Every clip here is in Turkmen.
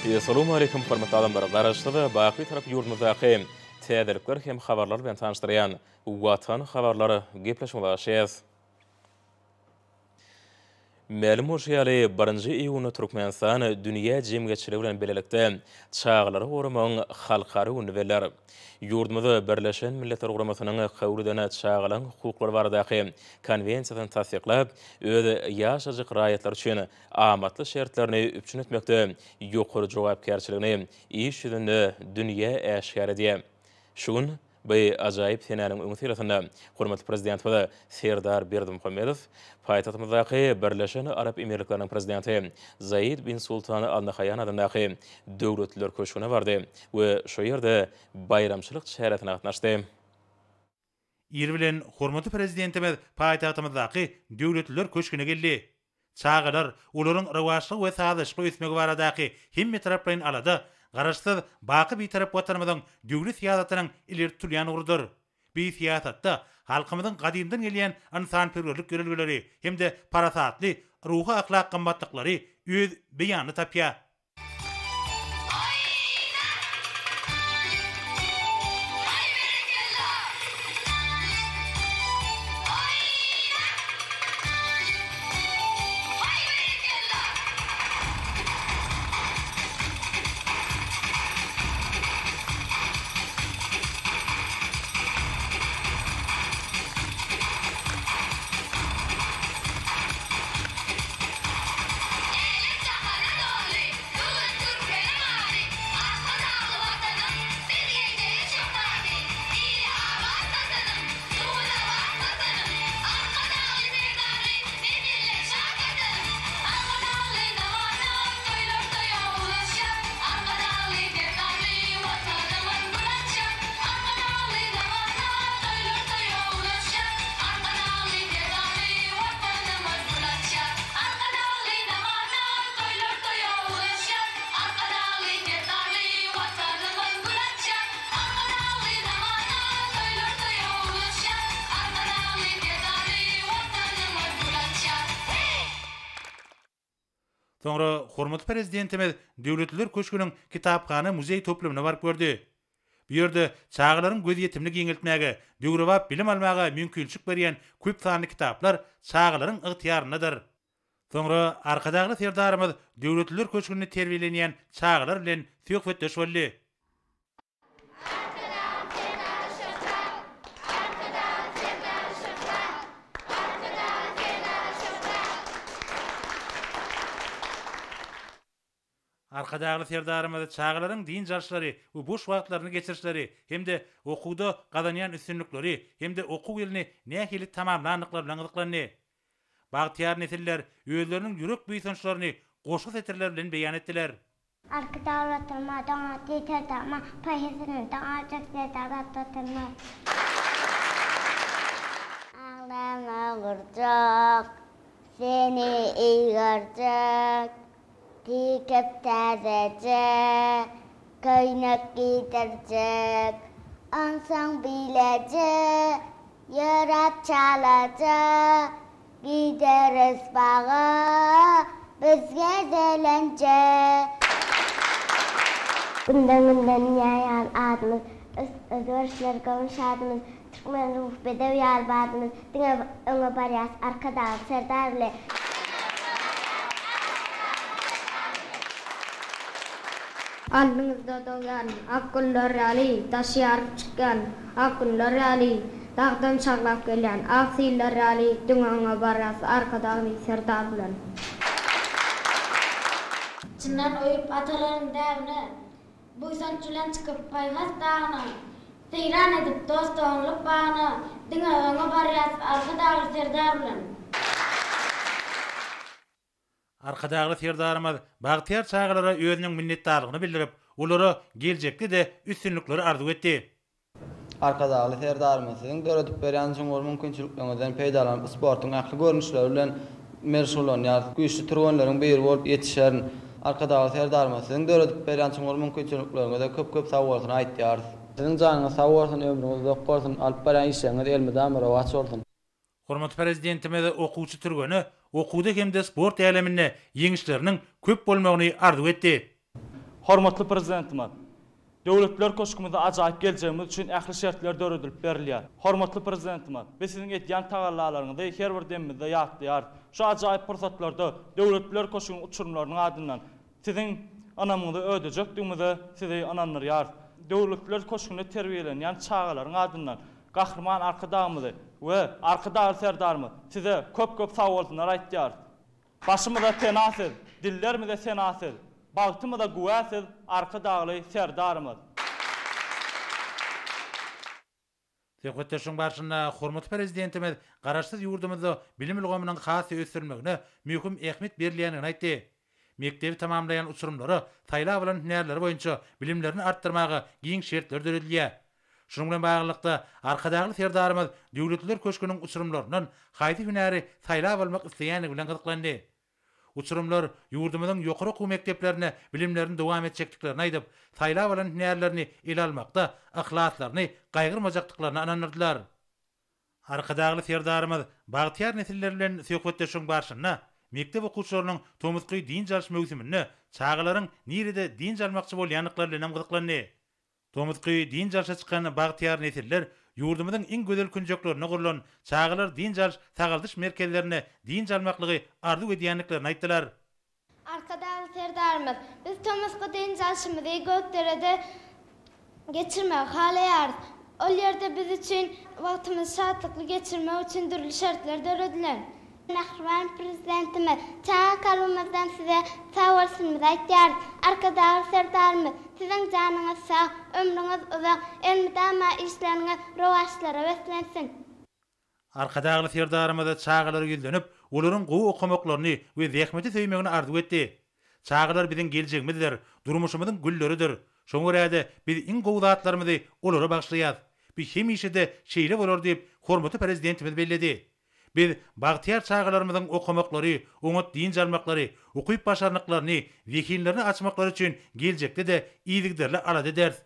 Essalawmaleýkim hormatly adamlar! Garaşsyz, baky Bitarap ýurdumyzdaky täzelikler hem habarlar bilen tanyşdyrýan Watan habarlar gepleşigimize başlaýarys. Mälim bolşy ýaly, birinji iýunda Türkmenistan dünýä jemgyýetçiligi bilen bilelikde Çagalary goramagyň halkara gününi bellär. Ýurdumyz Birleşen Milletler Guramasynyň kabul eden Çagalaryň hukuklary baradaky Konwensiýasyny tassyklap, öz ýaşajyk raýatlary üçin amatly şertlerini üpjün etmekde ýokary jogapkärçiligini iş ýüzünde dünýä äşgär edýär. Şu gün Bu ajaýyp senäniň öňüsyrasynda hormatly Prezidentimiz Serdar Berdimuhamedow paýtagtymyzdaky Birleşen Arap Emirlikleriniň Prezidenti Zaid bin Sultan Al Nahaýan adyndaky Döwletliler köşgüne bardy we şo ýerde baýramçylyk çäresine gatnaşdy. Ir bilen hormatly Prezidentimiz paýtagtymyzdaky Döwletliler köşgüne geldi. Çagalar, olaryň rowaçlygy we sazlaşykly ösmegi baradaky hemmetaraplaýyn alada Garaşsyz, baky Bitarap Watanymyzyň döwlet syýasatynyň ileri tutulýan ugrudyr. Bu syýasatda halkymyzyň gadymdan gelýän ynsanperwerlik ýörelgeleri hem-de parasatly ruhy-ahlak gymmatlyklary öz beýanyny tapýar. Älem-jahana doly, bu gün türkmeniň ady, Arkadagly Watanym, biz geljege şöhraty, Ili abat Watanym, döwlebat Watanym, Arkadagly Serdarly nesiller şat Watanym, Arkadagly zamana toýlar toýa ulaşýar, Arkadagly Serdarly Watanymyz gül açýar, Arkadagly zamana toýlar toýa ulaşýar, Arkadagly Serdarly Watanymyz gül açýar. Arkadagly zamana toýlar toýa ulaşýar, Arkadagly Serdarly Watanymyz gül açýar. Arkadagly zamana toýlar toýa ulaşýar, Arkadagly Serdarly Watanymyz gül açýar. Heý! Soňra hormatly Prezidentimiz Döwletliler köşgüniň kitaphana-muzeý toplumyna baryp gördi. Bu ýerde çagalaryň gözýetimini giňeltmäge, döwrebap bilim almaga mümkinçilik berýän köp sanly kitaplar çagalaryň ygtyýaryndadyr. Soňra Arkadagly Serdarymyz Döwletliler köşgünde terbiýelenýän çagalar bilen söhbetdeş boldy. Arkadag Serdarly şöhrat! Arkadag Serdarly şöhrat! Arkadag Serdarly şöhrat! Arkadagly Serdarymyz çagalaryň dynç alyşlary we boş wagtlaryny geçirişleri hem-de okuwda gazanýan üstünlikleri hem-de okuw ýylyny nähili tamamlandyklary bilen gyzyklandy. Bagtyýar nesiller özleriniň ýürek buýsançlaryny goşgy setirleri bilen beýan etdiler. Arkadag Watanymyz doňatly Serdarymyz paýhasyny doňajak Serdar atly Watanymyz. Aglama gurjak, seni eý görjek, Tikip täzeje köýnek geýdirjek, Onsoň bileje ýöräp çalaja Gideris baga biz gezelenje. Günden-günden ýaýan adymyz, Özgerişler göwün şadymyz, Türkmen ruhy bedew ýaly badymyz, Diňe öňe barýas Arkadagly Serdar bile. Alnyňyzda dogýan ak güller ýaly, Daşy ýaryp çykýan ak günler ýaly, Dagdan şaglap gelýän ak siller ýaly, Diňe öňe barýas Arkadagly Serdar bilen. Çyndan uýup atalaryň däbine, Buýsanç bilen çykyp paýhas dagyna, Seýran edip dost-doganlyk bagyna, Diňe öňe barýas Arkadagly Serdar bilen. Arkadagly Serdarymyz bagtyýar çagalara özüniň minnetdarlygyny bildirip, olara geljekde-de üstünlikleri arzuw etdi. Arkadagly Serdarymyz, siziň döredip berýän çuňňur mümkinçilikleriňizden peýdalanyp, sportuň ähli görnüşleri bilen meşgullanýarys. Güýçli türgenleriň biri bolup ýetişerin. Arkadagly Serdarymyz, siziň döredip berýän çuňňur mümkinçilikleriňize köp-köp sagbolsun aýtýarys. Siziň janyňyz sag bolsun, ömrüňiz uzak bolsun, alyp barýan işleriňiz elmydama rowaç bolsun! Hormatly Prezidentimiz okuwçy türgene okuwda hem-de sport äleminde ýeňişleriniň köp bolmagyny arzuw etdi. Hormatly Prezidentimiz, Döwletliler köşgümizde ajaýyp geljegimiz üçin ähli şertler döredilip berilýär. Hormatly Prezidentimiz, biz Siziň edýän tagallalaryňyzy her bir demimizde ýatlaýarys. Şu ajaýyp pursatlarda Döwletliler köşgüniň uçurymlarynyň adyndan Siziň ynamyňyzy ödejekdigimize Sizi ynandyrýarys. Döwletliler köşgünde terbiýelenýän çagalaryň adyndan Gahryman Arkadagymyzy we Arkadagly Serdarymyz Size köp-köp sagbolsunlar aýtýarys. Başymyza sena siz, dillerimize sena siz, bagtymyza güwä siz Arkadagly Serdarymyz! Söhbetdeşligiň barşynda hormatly Prezidentimiz Garaşsyz ýurdumyzda bilim ulgamynyň has-da ösdürilmegine möhüm ähmiýet berilýändigini aýtdy. Mekdebi tamamlaýan uçurymlara saýlap alan hünärleri boýunça bilimlerini artdyrmaga giň şertler döredilýär. Şunuň bilen baglylykda, Arkadagly Serdarymyz Döwletliler köşgüniň uçurymlaryndan haýsy hünäri saýlap almak isleýändigi bilen gyzyklandy. Uçurymlar ýurdumyzyň ýokary okuw mekdeplerinde bilimlerini dowam etjekdiklerini aýdyp, saýlap alan hünärlerini ele almakda yhlaslaryny gaýgyrmajakdyklaryna ynandyrdylar. Arkadagly Serdarymyz bagtyýar nesiller bilen söhbetdeşligiň barşynda mekdep okuwçylarynyň tomusky dynç alyş möwsüminde çagalaryň nirede dynç almakçy bolýandyklary bilen hem gyzyklandy. Tomusky dynç alşa çykan bagtyýar nesiller ýurdumyzyň iň gözel künjeklerinde gurlan çagalar dynç alyş sagaldyş merkezlerinde dynç almaklygy arzuw edýändiklerini aýtdylar. Arkadagly Serdarymyz, biz tomusky dynç alşymyzy Gökderede geçirmegi halaýarys. Ol ýerde biz üçin wagtymyzy şatlykly geçirmek üçin dürli şertler döredilen. Mähriban Prezidentimiz, çaga kalbymyzdan Size sag bolsunymyzy aýtýarys. Arkadagly Serdarymyz, Siziň janyňyz sag, ömrüňiz uzak, elmydama işleriňiz rowaçlara beslensin! Arkadagly Serdarymyz çagalara ýüzlenip, olaryň gowy okamaklaryny we zähmeti söýmegini arzuw etdi. Çagalar biziň geljegimizdir, durmuşymyzyň gülleridir. Şoňa görä-de, biz iň gowy zatlarymyzy olara bagyşlaýarys. Bu hemişe-de şeýle bolar diýip, hormatly Prezidentimiz belledi. Biz bagtyýar çagalarymyzyň okamaklary, oňat dynç almaklary, ukyp-başarnyklaryny, zehinlerini açmaklary üçin geljekde-de yzygiderli alada ederis.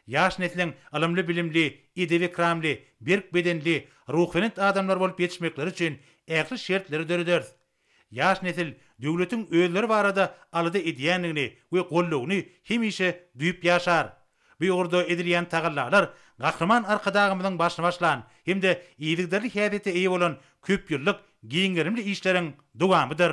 Ýaş nesliň ylymly-bilimli, edep-ekramly, berk bedenli, ruhubelent adamlar bolup ýetişmekleri üçin ähli şertleri dörederis. Ýaş nesil döwletiň özleri barada alada edýändigini we goldawyny hemişe duýup ýaşar. Bu ugurda edilýän tagallalar Gahryman Arkadagymyzyň başyny başlan hem-de yzygiderli häsiýete eýe bolan köpýyllyk giň gerimli işleriň dowamydyr.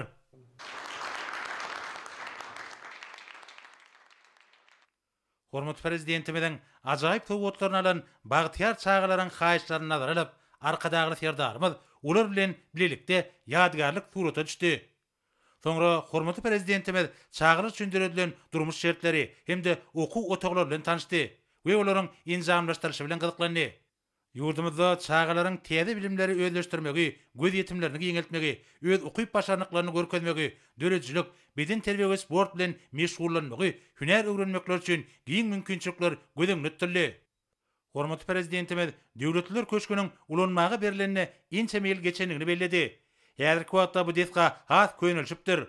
Hormatly Prezidentimiziň ajaýyp sowgatlaryny alan bagtyýar çagalaryň haýyşlaryny nazara alyp, Arkadagly Serdarymyz olar bilen bilelikde ýadygärlik surata düşdi. Soňra hormatly Prezidentimiz çagalar üçin döredilen durmuş şertleri hem-de okuw otaglary bilen tanyşdy we olaryň enjamlaşdyrylyşy bilen gyzyklandy. Ýurdumyzda çagalaryň täze bilimleri özleşdirmegi, gözýetimlerini giňeltmegi, öz ukyp-başarnyklaryny görkezmegi, döredijilik, bedenterbiýe we sport bilen meşgullanmagy, hünär öwrenmekleri üçin giň mümkinçilikler göz öňünde tutuldy. Hormatly Prezidentimiz Döwletliler köşgüniň ulanmaga berlenine ençeme ýyl geçendigini belledi. Häzirki wagtda bu desga has könelişipdir.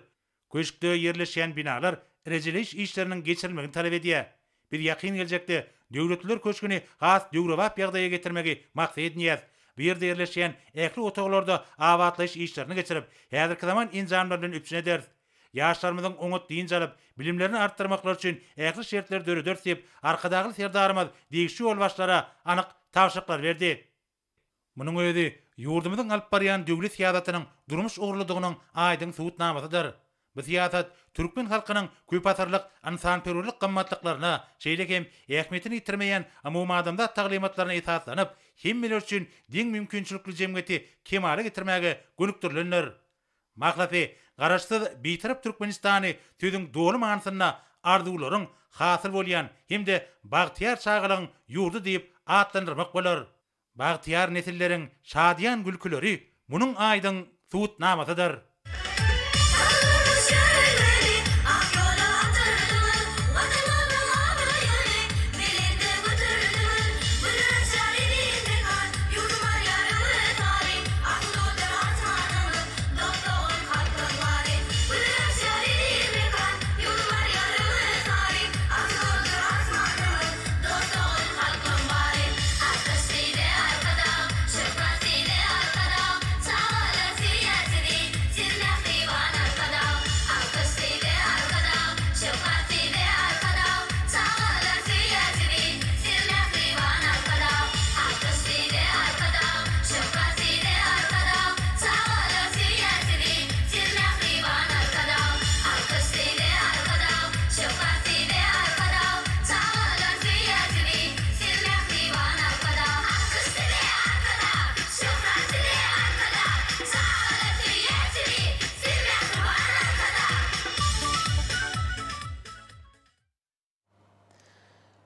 Köşkde ýerleşýän binalar rejeleýiş işleriniň geçirilmegini talap edýär. Biz ýakyn geljekde Döwletliler köşgüni has döwrebap ýagdaýa getirmegi maksat edinýäris. Bu ýerde ýerleşýän ähli otaglarda abatlaýyş işlerini geçirip, häzirki zaman enjamlar bilen üpjün ederis. Ýaşlarymyzyň oňat dynç alyp, bilimlerini artdyrmaklary üçin ähli şertleri dörederis diýip, Arkadagly Serdarymyz degişli ýolbaşçylara anyk tabşyryklary berdi. Munuň özi ýurdumyzyň alyp barýan döwlet syýasatynyň durmuş ugurlydygynyň aýdyň subutnamasydyr. Bu syýasat türkmen halkynyň köpasyrlyk ynsanperwerlik gymmatlyklaryna, şeýle hem ähmiýetini ýitirmeýän umumadamzat taglymatlaryna esaslanyp, hemmeler üçin deň mümkinçilikli jemgyýeti kemala getirmäge gönükdirilendir. Mahlasy, Garaşsyz, Bitarap Türkmenistany sözüň doly manysynda arzuwlaryň hasyl bolýan hem-de bagtyýar çagalygyň ýurdy diýip atlandyrmak bolar. Bagtyýar nesilleriň şadyýan gülküleri munuň aýdyň subutnamasydyr. Sagdyn ýörelgäni ak ýola atyrdyňyz, Watanymyzyň abraýyny belende göterdiňiz. Güller açýar eziz mekan, ýurdum barýar öňe sary, Asudadyr asmanymyz, dost-dogan halklar bary. Güller açýar eziz mekan, ýurdum barýar öňe sary, Asudadyr asmanymyz, dost-dogan halklar bary. Alkyş size Arkadag, şöhrat size Arkadag, Çagalar söýýär sizi, siz.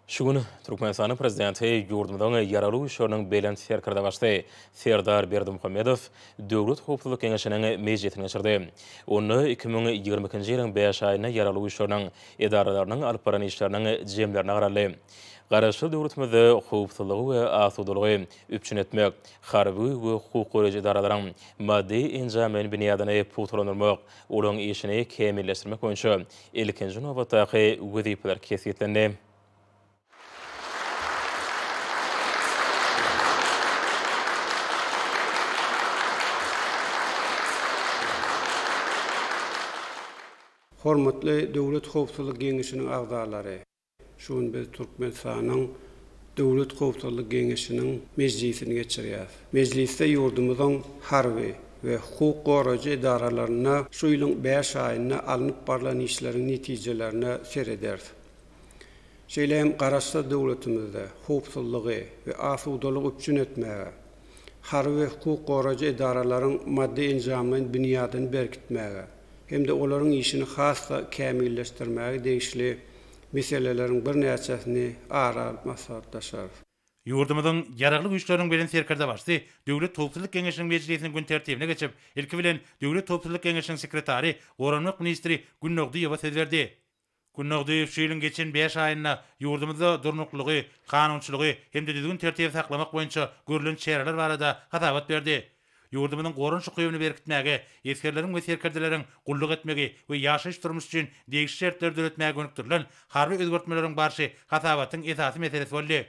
Şu gün Türkmenistanyň Prezidenti ýurdumyzyň Ýaragly Güýçleriniň Belent Serkerdebaşysy Serdar Berdimuhamedow Döwlet howpsuzlyk geňeşiniň mejlisini geçirdi. Onda 2022-nji ýylyň bäş aýynda Ýaragly Güýçleriniň edaralarynyň alyp baran işleriniň jemlerine garaldy. Garaşsyz döwletimizde howpsuzlygy we asudalygy üpjün etmek, harby we hukuk goraýjy edaralaryň maddy-enjamlaýyn binýadyny pugtalandyrmak, olaryň işini kämilleşdirmek boýunça ilkinji nobatdaky wezipeler kesgitlendi. Hormatly Döwlet howpsuzlyk geňeşiniň agzalary! Şu gün biz Türkmenistanyň Döwlet howpsuzlyk geňeşiniň mejlisini geçirýäris. Mejlisde ýurdumyzyň harby we hukuk goraýjy edaralarynda şu ýylyň bäş aýynda alnyp barlan işleriň netijelerine serederis. Şeýle hem Garaşsyz döwletimizde howpsuzlygy we asudalygy üpjün etmäge, harby we hukuk goraýjy edaralaryň maddy-enjamlaýyn binýadyny berkitmäge hem-de olaryň işini has-da kämilleşdirmäge degişli meseleleriň birnäçesini ara alyp maslahatlaşarys. Ýurdumyzyň Ýaragly Güýçleriniň Belent Serkerdebaşysy Döwlet howpsuzlyk geňeşiniň mejlisiniň gün tertibine geçip, ilki bilen Döwlet howpsuzlyk geňeşiniň sekretary, goranmak ministri Gündogdyýewa söz berdi. Gündogdyýew şu ýylyň geçen bäş aýynda ýurdumyzda durnuklylygy, kanunçylygy hem-de düzgün-tertibi saklamak boýunça görlen çäreler barada hasabat berdi. Ýurdumyzyň goranyş ukybyny berkitmäge, esgerleriň we serkerdeleriň gulluk etmegi we ýaşaýyş-durmuş üçin degişli şertleri döretmäge gönükdirilen harby özgertmeleriň barşy hasabatyň esasy meselesi boldy.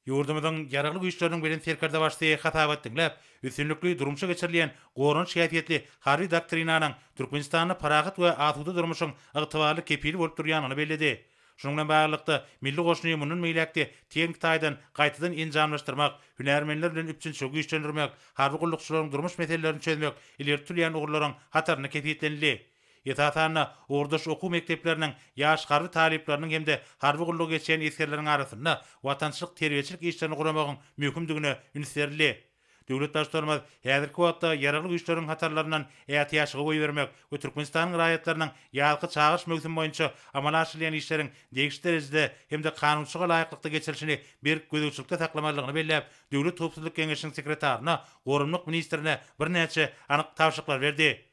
Ýurdumyzyň Ýaragly Güýçleriniň Belent Serkerdebaşysy hasabat diňläp, üstünlikli durmuşa geçirilýän goranyş häsiýetli Harby doktrinanyň Türkmenistanda parahat we asuda durmuşyň ygtybarly kepili bolup durýandygyny belledi. Şunuň bilen baglylykda, milli goşuny mundan beýläk-de tehniki taýdan gaýtadan enjamlaşdyrmak, hünärmenler bilen üpjünçiligi güýçlendirmek, harby gullukçylaryň durmuş meselelerini çözmek ileri tutulýan ugurlaryň hatarynda kesgitlenildi. Esasan-da, ugurdaş okuw mekdepleriniň ýaş harby talyplarynyň hem-de harby gullugy geçýän esgerleriň arasynda watançylyk-terbiýeçilik işlerini guramagyň möhümdigine üns berildi. Döwlet Baştutanymyz häzirki wagtda Ýaragly Güýçleriň hatarlaryndan ätiýaçlyga goýbermek we Türkmenistanyň raýatlarynyň ýazky çagyryş möwsümi boýunça amala aşyrylýan işleriň degişli derejede hem-de kanunçylyga laýyklykda geçirilişini berk gözegçilikde saklamalydygyny belläp, Döwlet howpsuzlyk geňeşiniň sekretaryna, goranmak ministrine birnäçe anyk tabşyryklary berdi.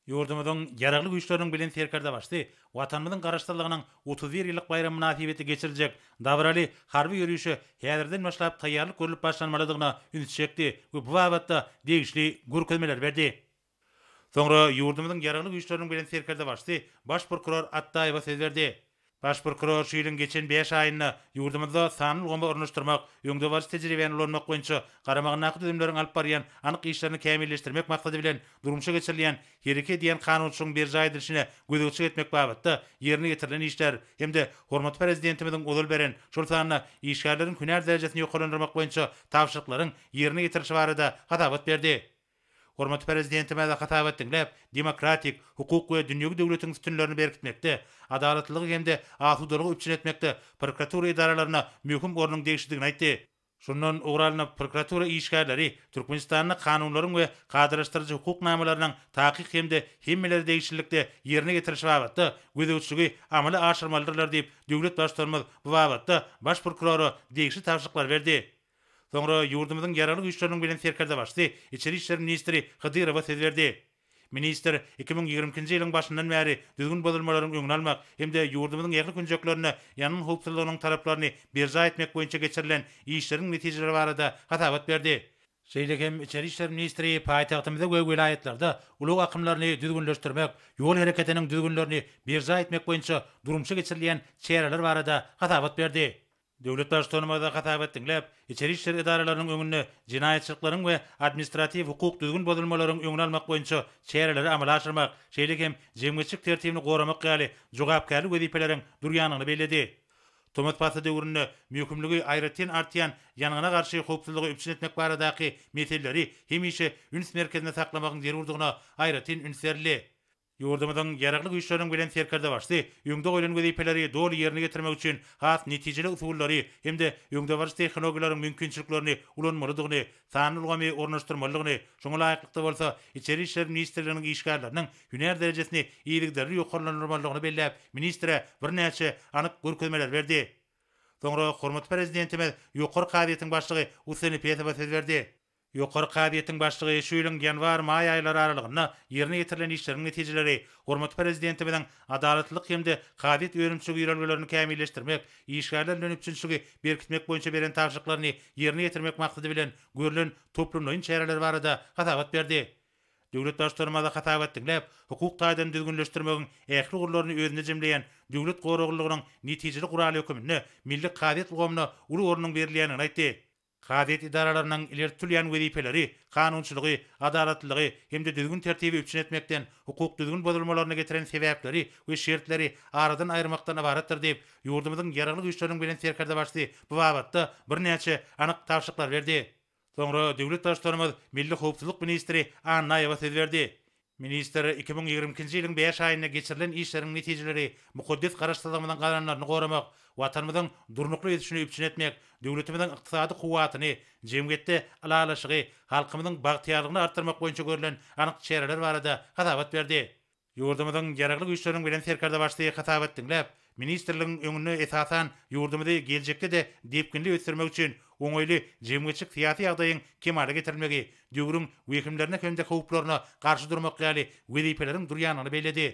Ýurdumyzyň Ýaragly Güýçleriniň Belent Serkerdebaşysy Watanymyzyň Garaşsyzlygynyň 31 ýyllyk baýramy mynasybetli geçiriljek dabaraly harby ýörişe häzirden başlap taýýarlyk görlüp başlanmalydygyna ünsi çekdi we bu babatda degişli görkezmeleri berdi. Soňra ýurdumyzyň Ýaragly Güýçleriniň Belent Serkerdebaşysy Baş prokuror Atdaýewa söz berdi. Baş prokuror şu ýylyň geçen bäş aýynda ýurdumyzda sanly ulgamy ornaşdyrmak, öňdebaryjy tejribäni ulanmak boýunça garamagyndaky düzümleriň alyp barýan anyk işlerini kämilleşdirmek maksady bilen durmuşa geçirilýän hereket edýän kanunçylygyň berjaý edilişine gözegçilik etmek babatda ýerine ýetirilen işler hem-de hormatly Prezidentimiziň ozal beren, şol sanda işgärleriň hünär derejesini ýokarlandyrmak boýunça tabşyryklaryň ýerine ýetirilişi barada hasabat berdi. Hormatly Prezidentimiz hasabat diňläp, demokratik, hukuk we dünýewi döwletiň sütünlerini berkitmekde, adalatlylygy hem-de asudalygy üpjün etmekde prokuratura edaralaryna möhüm ornuň degişlidigini aýtdy. Şundan ugur alnyp, prokuratura işgärleri Türkmenistanda kanunlaryň we kadalaşdyryjy hukuk namalarynyň takyk hem-de hemmelere degişlilikde ýerine ýetirilişi babatda gözegçiligi amala aşyrmalydyrlar diýip, döwlet Baştutanymyz bu babatda Baş prokurora degişli tabşyryklary berdi. Soňra ýurdumyzyň Ýaragly Güýçleriniň Belent Serkerdebaşysy, içeri işler ministri Hydyrowa söz berdi. Ministr 2022-nji ýylyň başyndan bäri düzgün bozulmalaryň öňüni almak hem-de ýurdumyzyň ähli künjeklerinde ýangyn howpsuzlygynyň talaplaryny berjaý etmek boýunça geçirilen işleriň netijeleri barada hasabat berdi. Şeýle hem içeri işler ministri paýtagtymyzda we welaýatlarda ulag akymlaryny düzgünleşdirmek, ýol hereketiniň düzgünlerini berjaý etmek boýunça durmuşa geçirilýän çäreler barada hasabat berdi. Döwlet Baştutanymyz hasabat diňläp, içeri işler edaralarynyň öňünde jenaýatçylyklaryň we administratiw hukuk düzgün bozulmalaryň öňüni almak boýunça çäreleri amala aşyrmak, şeýle hem jemgyýetçilik tertibini goramak ýaly jogapkärli wezipeleriň durýandygyny belledi. Tomus pasly döwründe möhümligi aýratyn artýan ýangyna garşy howpsuzlygy üpjün etmek baradaky meseleleri hemişe üns merkezinde saklamagyň zerurdygyna aýratyn üns berildi. Ýurdumyzyň Ýaragly Güýçleriniň Belent Serkerdebaşysy öňde goýlan wezipeleri doly ýerine ýetirmek üçin has netijeli usullary hem-de öňdebaryjy tehnologiýalaryň mümkinçiliklerini ulanmalydygyny, sanly ulgamy ornaşdyrmalydygyny, şoňa laýyklykda bolsa Içeri işler ministrliginiň işgärleriniň hünär derejesini yzygiderli ýokarlandyrmalydygyny belläp, ministre birnäçe anyk görkezmeleri berdi. Soňra hormatly Prezidentimiz Ýokary kazyýetiň başlygy Usenepesowa söz berdi. Ýokary kazyýetiň başlygy şu ýylyň ýanwar-maý aýlary aralygynda ýerine ýetirilen işleriň netijeleri, hormatly Prezidentimiziň adalatlylyk hem-de kazyýet önümçiligi ýörelgelerini kämilleşdirmek, işgärler bilen üpjünçiligi berkitmek boýunça beren tabşyryklaryny ýerine ýetirmek maksady bilen görlen toplumlaýyn çäreler barada hasabat berdi. Döwlet Baştutanymyz hasabat diňläp, hukuk taýdan düzgünleşdirmegiň ähli ugurlaryny özünde jemleýän döwlet goraglylygynyň netijeli guraly höküminde milli kazyýet ulgamyna uly ornuň berilýändigini aýtdy. Kazyýet edaralarynyň ileri tutulýan wezipeleri kanunçylygy, adalatlylygy hem-de düzgün-tertibi üpjün etmekden, hukuk-düzgün bozulmalaryna getiren sebäpleri we şertleri aradan aýyrmakdan ybaratdyr diýip, ýurdumyzyň Ýaragly Güýçleriniň Belent Serkerdebaşysy bu babatda birnäçe anyk tabşyryklary berdi. Soňra döwlet Baştutanymyz Milli howpsuzlyk ministri Annaýewe söz berdi. Ministr 2022-nji ýylyň bäş aýynda geçirilen işleriň netijeleri mukaddes Garaşsyzlygymyzyň gazananlaryny goramak, Watanymyzyň durnukly ösüşini üpjün etmek, döwletimiziň ykdysady kuwwatyny, jemgyýetde ylalaşygy, halkymyzyň bagtyýarlygyny artdyrmak boýunça görlen anyk çäreler barada hasabat berdi. Ýurdumyzyň Ýaragly Güýçleriniň Belent Serkerdebaşysy hasabat diňläp, ministrligiň öňünde esasan ýurdumyzy geljekde-de depginli ösdürmek üçin oňaýly jemgyýetçilik-syýasy ýagdaýyň kemala getirilmegi, döwrüň wehimlerine hem-de howplaryna garşy durmak ýaly wezipeleriň durýandygyny belledi.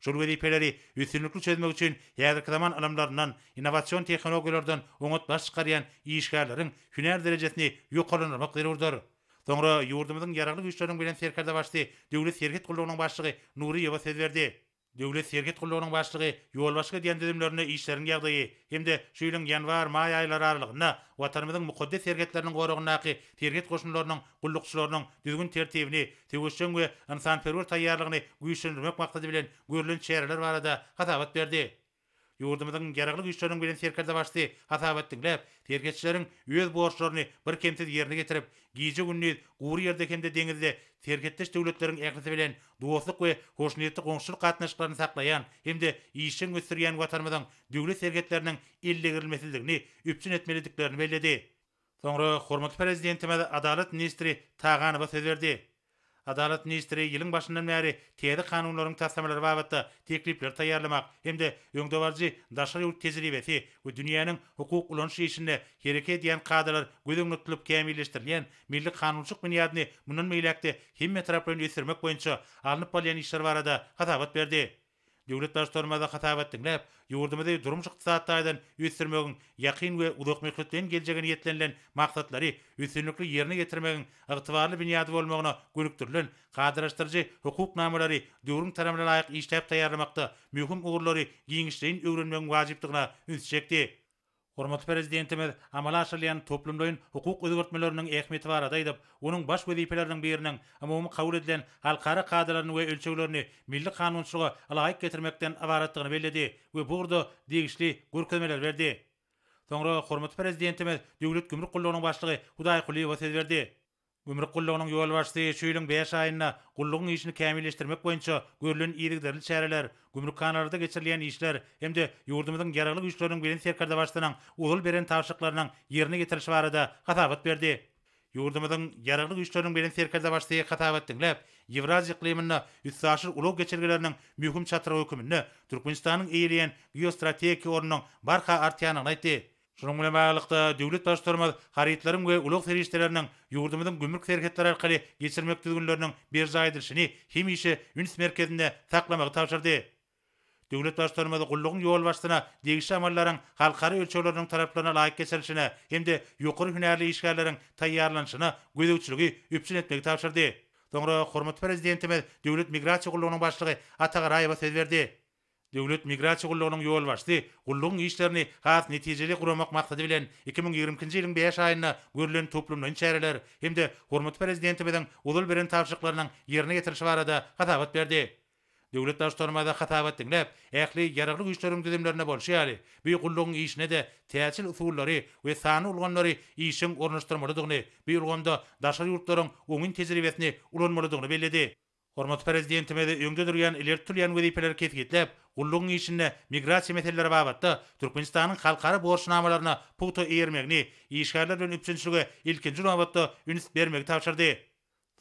Şol wezipeleri üstünlikli çözmek üçin häzirki zaman ylymlaryndan, innowasion tehnologiýalardan oňat baş çykarýan işgärleriň hünär derejesini ýokarlandyrmak zerurdyr. Soňra ýurdumyzyň Ýaragly Güýçleriniň Belent Serkerdebaşysy, Döwlet serhet gullugynyň başlygy Nuryýewa söz berdi. Döwlet serhet gullugynyň başlygy ýolbaşçylyk edýän düzümlerinde işleriň ýagdaýy hem-de şu ýylyň ýanwar-maý aýlary aralygynda Watanymyzyň mukaddes serhetleriniň goragyndaky serhet goşunlarynyň gullukçylarynyň düzgün-tertibini, söweşjeň we ynsanperwer taýýarlygyny güýçlendirmek maksady bilen görlen çäreler barada hasabat berdi. Ýurdumyzyň Ýaragly Güýçleriniň Belent Serkerdebaşysy hasabat diňläp, serhetçileriň öz borçlaryny birkemsiz ýerine ýetirip, gije-gündiz gury ýerde hem-de deňizde serhetdeş döwletleriň ählisi bilen dostluk we hoşniýetli goňşuçylyk gatnaşyklaryny saklaýan hem-de işjeň ösdürýän Watanymyzyň döwlet serhetleriniň eldegrilmesizligini üpjün etmelidiklerini belledi. Soňra hormatly Prezidentimiz Adalat ministri Taganowa söz berdi. Adalat ministri ýylyň başyndan bäri täze kanunlaryň taslamalary babatda teklipleri taýýarlamak hem-de öňdebaryjy daşary ýurt tejribesi we dünýäniň hukuk ulanyş işinde hereket edýän kadalar göz öňünde tutulyp kämilleşdirilýän milli kanunçylyk binýadyny mundan beýläk-de hemmetaraplaýyn ösdürmek boýunça alnyp barylýan işler barada hasabat berdi. Döwlet Baştutanymyz hasabat diňläp, ýurdumyzy durmuş-ykdysady taýdan ösdürmegiň ýakyn we uzakmöhletleýin geljege niýetlenilen maksatlary üstünlikli ýerine ýetirmegiň ygtybarly binýady bolmagyna gönükdirilen kadalaşdyryjy hukuk namalary döwrüň talabyna laýyk işläp taýýarlamakda möhüm ugurlary giňişleýin öwrenmegiň wajypdygyna ünsi çekdi. Hormatly Prezidentimiz amala aşyrylýan toplumlaýyn hukuk özgertmeleriniň ähmiýeti barada aýdyp, onuň baş wezipeleriniň biriniň umumy kabul edilen halkara kadalaryny we ölçeglerini milli kanunçylyga ylaýyk getirmekden ybaratdygyny belledi we bu ugurda degişli görkezmeleri berdi. Soňra hormatly Prezidentimiz Döwlet gümrük gullugynyň başlygy Hudaýkulyýewa söz berdi. Gümrük gullugynyň ýolbaşçysy şu ýylyň bäş aýynda gullugyň işini kämilleşdirmek boýunça görlen yzygiderli çäreler, gümrükhanalarda geçirilýän işler hem-de ýurdumyzyň Ýaragly Güýçleriniň Belent Serkerdebaşysynyň ozal beren tabşyryklarynyň ýerine ýetirilişi barada hasabat berdi. Ýurdumyzyň Ýaragly Güýçleriniň Belent Serkerdebaşysy hasabat diňläp, Ýewraziýa yklymynda üstaşyr ulag geçelgeleriniň möhüm çatrygy höküminde Türkmenistanyň eýeleýän geostrategiki ornunyň barha artýandygyny aýtdy. Şunuň bilen baglylykda, döwlet Baştutanymyz harytlaryň we ulag serişdeleriniň ýurdumyzyň gümrük serhetleri arkaly geçirmek düzgünleriniň berjaý edilişini hemişe üns merkezinde saklamagy tabşyrdy. Döwlet Baştutanymyz gullugyň ýolbaşçysyna degişli amallaryň halkara ölçegleriniň talaplaryna laýyk geçirilişine hem-de ýokary hünärli işgärleriň taýýarlanyşyna gözegçiligi üpjün etmegi tabşyrdy. Soňra hormatly Prezidentimiz Döwlet migrasiýa gullugynyň başlygy Ata Garaýewe söz berdi. Döwlet migrasiýa gullugynyň ýolbaşçysy gullugyň işlerini has netijeli guramak maksady bilen, 2022-nji ýylyň bäş aýynda görlen toplumlaýyn çäreler hem-de hormatly Prezidentimiziň ozal beren tabşyryklarynyň ýerine ýetirilişi barada hasabat berdi. Döwlet Baştutanymyz hasabat diňläp, ähli Ýaragly Güýçleriň düzümlerinde bolşy ýaly, bu gullugyň işine-de täjir usullary we sanly ulgamlary işjeň ornaşdyrmalydygyny, bu ulgamda daşary ýurtlaryň oňyn tejribesini ulanmalydygyny belledi. Hormatly Prezidentimiz öňde durýan ileri tutulýan wezipeleri kesgitläp, gullugyň işinde migrasiýa meseleleri babatda Türkmenistanyň halkara borçnamalaryna pugta eýermegini, işgärler bilen üpjünçilige ilkinji nobatda üns bermegi tabşyrdy.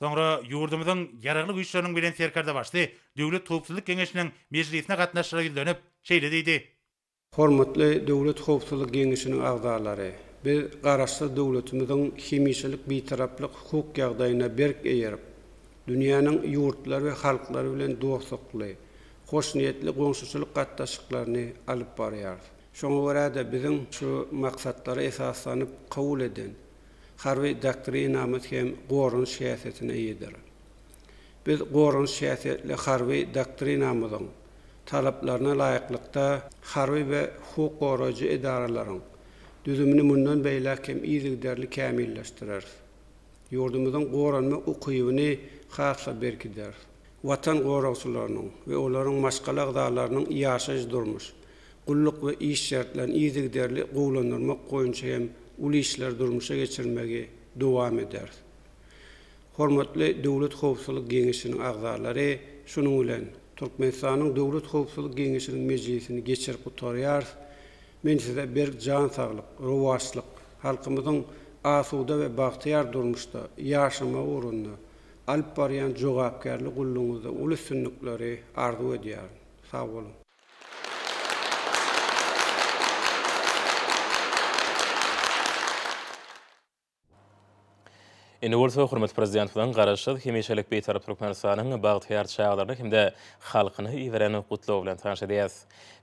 Soňra ýurdumyzyň Ýaragly Güýçleriniň Belent Serkerdebaşysy Döwlet howpsuzlyk geňeşiniň mejlisine gatnaşyjylara ýüzlenip, şeýle diýdi. Hormatly Döwlet howpsuzlyk geňeşiniň agzalary! Biz Garaşsyz döwletimiziň hemişelik Bitaraplyk hukuk ýagdaýyna berk eýerip, dünýäniň ýurtlary we halklary bilen dostlukly, hoşniýetli goňşuçylyk gatnaşyklaryny alyp barýarys. Şoňa görä-de, biziň şu maksatlara esaslanyp kabul eden Harby doktrinamyz hem goranyş häsiýetine eýedir. Biz goranyş häsiýetli Harby doktrinamyzyň talaplaryna laýyklykda, harby we hukuk goraýjy edaralaryň düzümini mundan beýläk hem yzygiderli kämilleşdireris. Ýurdumyzyň goranmak ukybyny has-da berkideris. Watan goragçylarynyň we olaryň maşgala agzalarynyň ýaşaýyş-durmuş, gulluk we iş şertlerini yzygiderli gowulandyrmak boýunça hem uly işleri durmuşa geçirmegi dowam ederis. Hormatly Döwlet howpsuzlyk geňeşiniň agzalary, şunuň bilen, Türkmenistanyň Döwlet howpsuzlyk geňeşiniň mejlisini geçirip gutarýarys. Men size berk jan saglyk, rowaçlyk, halkymyzyň asuda we bagtyýar durmuşda ýaşamagy ugrunda alyp barýan jogapkärli gullugyňyzda uly üstünlikleri arzuw edýärin. Sag boluň! Indi bolsa hormatly Prezidentimiziň Garaşsyz, hemişelik Bitarap Türkmenistanyň bagtyýar çagalaryna hem-de halkyna iberen Gutlagy bilen tanyş edýäris.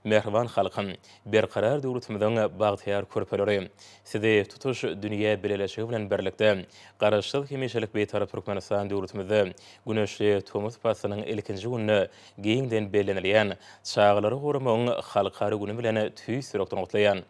Mähriban halkym! Berkarar döwletimiziň bagtyýar körpeleri! Sizi tutuş dünýä bileleşigi bilen birlikde, Garaşsyz, hemişelik Bitarap Türkmenistan döwletimizde güneşli tomus paslynyň ilkinji gününe giňden bellenilýän Çagalary goramagyň halkara güni bilen tüýs ýürekden gutlaýan.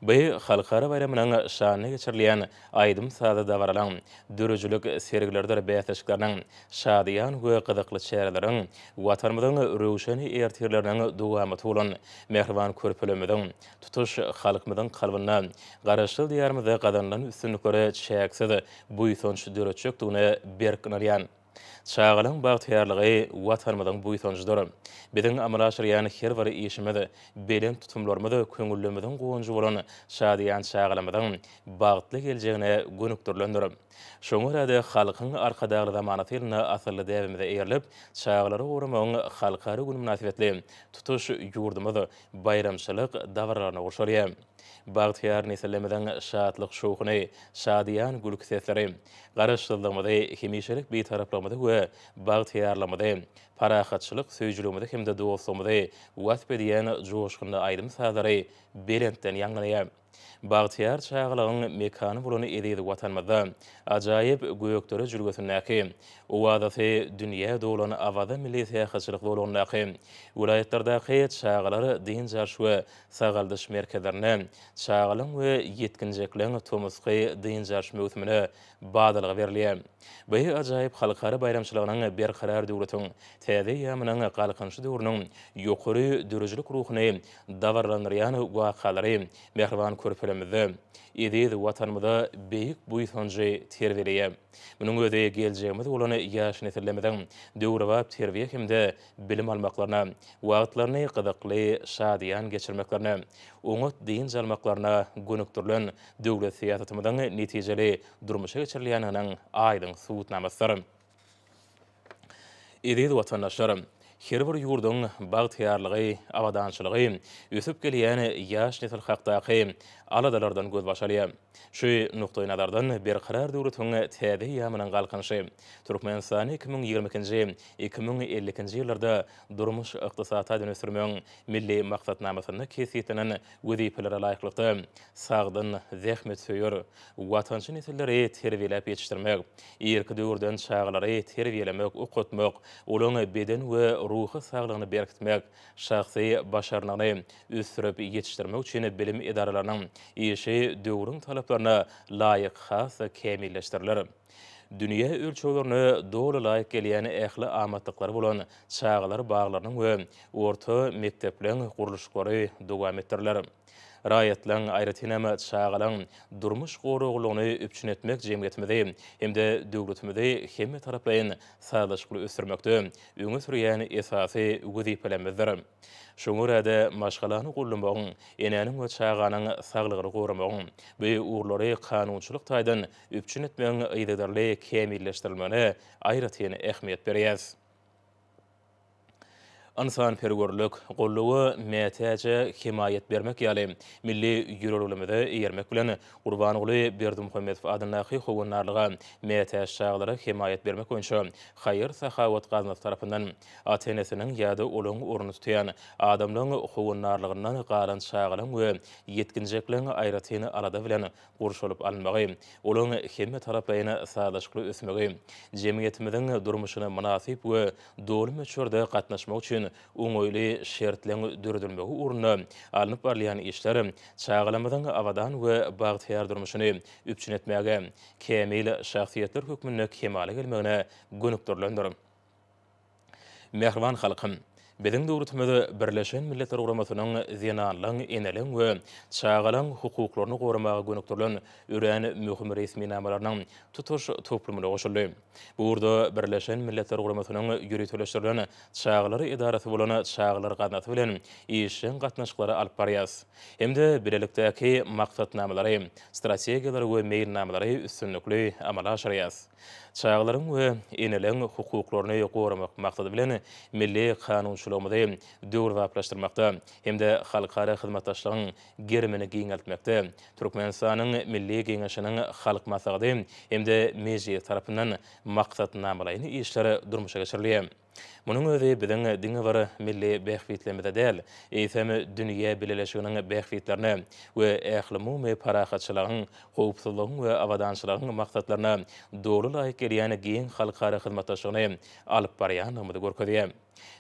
Bu halkara baýramynyň şanyna geçirilýän aýdym-sazly dabaralaryň, döredijilik sergileridir bäsleşikleriniň, şadyýan we gyzykly çäreleriň Watanymyzyň röwşen ertirleriniň dowamaty bolan mähriban körpelerimiziň, tutuş halkymyzyň kalbynda Garaşsyz Diýarymyzda gazanylan üstünliklere çäksiz buýsanç döretjekdigine berk ynanýan. Çagalaň bagtyýarlygy Watanymyzyň buýsanjydyr. Biziň amala aşyrýan her bir işimiz, belent tutumlarymyz köňüllerimiziň guwanjy bolan şadyýan çagalarymyzyň bagtly geljegine gönükdirilendir. Şoňa görä-de, Halkyň Arkadagly zamanasy ýylynda asylly däbimize eýerilip, Çagalary goramagyň halkara güni mynasybetli tutuş ýurdumyz baýramçylyk dabaralaryna gurşalýar. Bagtyýar nesillerimiziň şatlyk-şowhuny, şadyýan gülki sesleri Garaşsyzlygymyzy, hemişelik Bitaraplygymyzy we bagtyýarlygymyzy, parahatçylyk söýüjiligimizi hem-de dostlugymyzy wasp edýän joşgunly aýdym-sazlary belentden ýaňlanýar. Bagtyýar çagalygyň mekany bolan eziz Watanymyzda, ajaýyp Gökdere jülgesindäki, owazasy dünýä dolan Awaza milli syýahatçylyk zolagyndaky, welaýatlardaky çagalar dynç alyş we sagaldyş merkezlerinde çagalaň we ýetginjekleň tomusky dynç alyş möwsümine badalga berilýär. Bu ajaýyp halkara baýramçylygynyň Berkarar döwletiň täze eýýamynyň Galkynyşy döwrüniň ýokary döredijilik ruhuny dabaralandyrýan wakalary mähriban körpelerimizde eziz Watanymyza beýik buýsanjy terbiýeleýär. Munuň özi geljegimiz bolan ýaş nesillerimiziň döwrebap terbiýe hem-de bilim almaklaryna, wagtlaryny gyzykly, şadyýan geçirmeklerine, oňat dynç almaklaryna gönükdirilen döwlet syýasatymyzyň netijeli durmuşa geçirilýändiginiň aýdyň subutnamasydyr. Eziz watandaşlar! Her bir ýurduň bagtyýarlygy, abadançylygy ösüp gelýän ýaş nesil hakdaky aladalardan gözbaş alýar. Şu nukdaýnazardan Berkarar döwletiň täze eýýamynyň Galkynyşy, Türkmenistany 2022-nji, 2052-nji ýyllarda durmuş-ykdysady taýdan ösdürmegiň Milli maksatnamasynda kesgitlenen wezipelere laýyklykda, sagdyn, zähmetsöýer, watançy nesilleri terbiýeläp ýetişdirmek, irki döwürden çagalary terbiýelemek, okatmak, olaryň beden we ruhy saglygyny berkitmek, şahsy başarnygyny ösdürip ýetişdirmek üçin bilim edaralarynyň işi döwrüň talaplaryna laýyk has-da kämilleşdiriler. Dünýä ölçeglerine doly laýyk gelýän ähli amatlyklary bolan çagalar baglarynyň we orta mekdepleň gurluşyklary dowam etdiriler. Raýatlaryň, aýratynam, çagalaryň durmuş goraglylygyny üpjün etmek jemgyýetimizi hem-de döwletimizi hemmetaraplaýyn sazlaşykly ösdürmekde öňe sürýän esasy wezipelerimizdir. Şoňa görä-de, maşgalany goldamagyň, enäniň we çaganyň saglygyny goramagyň, bu ugurlary kanunçylyk taýdan üpjün etmegiň yzygiderli kämilleşdirilmegine aýratyn ähmiýet berýäris. Ynsanperwerlik, goldawa mätäje hemaýat bermek ýaly milli ýörelgelerimize eýermek bilen, Gurbanguly Berdimuhamedow adyndaky Howandarlyga mätäç çagalara hemaýat bermek boýunça haýyr-sahawat gaznasy tarapyndan ata-enesiniň ýa-da olaryň ornuny tutýan adamlaryň howandarlygyndan galan çagalaryň we ýetginjekleň aýratyn alada bilen gurşalyp alynmagy, olaryň hemmetaraplaýyn sazlaşykly ösmegi, jemgyýetimiziň durmuşyna mynasyp we doly möçberde gatnaşmagy üçin oňaýly şertleň döredilmegi ugrunda alnyp barylýan işler çagalarymyzyň abadan we bagtyýar durmuşyny üpjün etmäge, kämil şahsyýetler hökmünde kemala gelmegine gönükdirilendir. Mähriban halkym! Biziň döwletimiz Birleşen Milletler Guramasynyň zenanlaryň, eneleriň we çagalaryň hukuklaryny goramaga gönükdirilen örän möhüm resminamalarynyň tutuş toplumyna goşuldy. Bu ugurda Birleşen Milletler Guramasynyň ýöriteleşdirilen çagalar edarasy bolan Çagalar gaznasy bilen işjeň gatnaşyklary alyp barýarys hem-de bilelikdäki maksatnamalary, strategiýalary we meýilnamalary üstünlikli amala aşyrýarys. Çagalaryň we eneleriň hukuklaryny goramak maksady bilen, milli kanunçylygymyzy döwrebaplaşdyrmakda hem-de halkara hyzmatdaşlygyň gerimini giňeltmekde Türkmenistanyň Milli Geňeşiniň Halk Maslahaty hem-de Mejlisi tarapyndan maksatnamalaýyn işler durmuşa geçirilýär. Munuň özi biziň diňe bir milli bähbitlerimize däl, eýsem, dünýä bileleşiginiň bähbitlerine we ählumumy parahatçylygyň, howpsuzlygyň we abadançylygyň maksatlaryna doly laýyk gelýän giň halkara hyzmatdaşlygyny alyp barýandygymyzy görkezýär.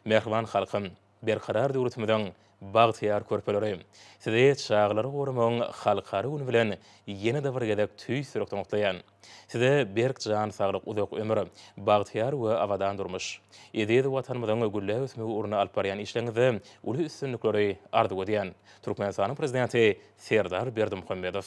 Mähriban halkym! Berkarar döwletimiziň bagtyýar körpeleri! Sizi Çagalary goramagyň halkara güni bilen ýene-de bir gezek tüýs ýürekden gutlaýan. Size berk jan saglyk, uzak ömür, bagtyýar we abadan durmuş, eziz Watanymyzyň gülläp ösmegi ugrunda alyp barýan işleriňizde uly üstünlikleri arzuw edýän. Türkmenistanyň Prezidenti Serdar Berdimuhamedow.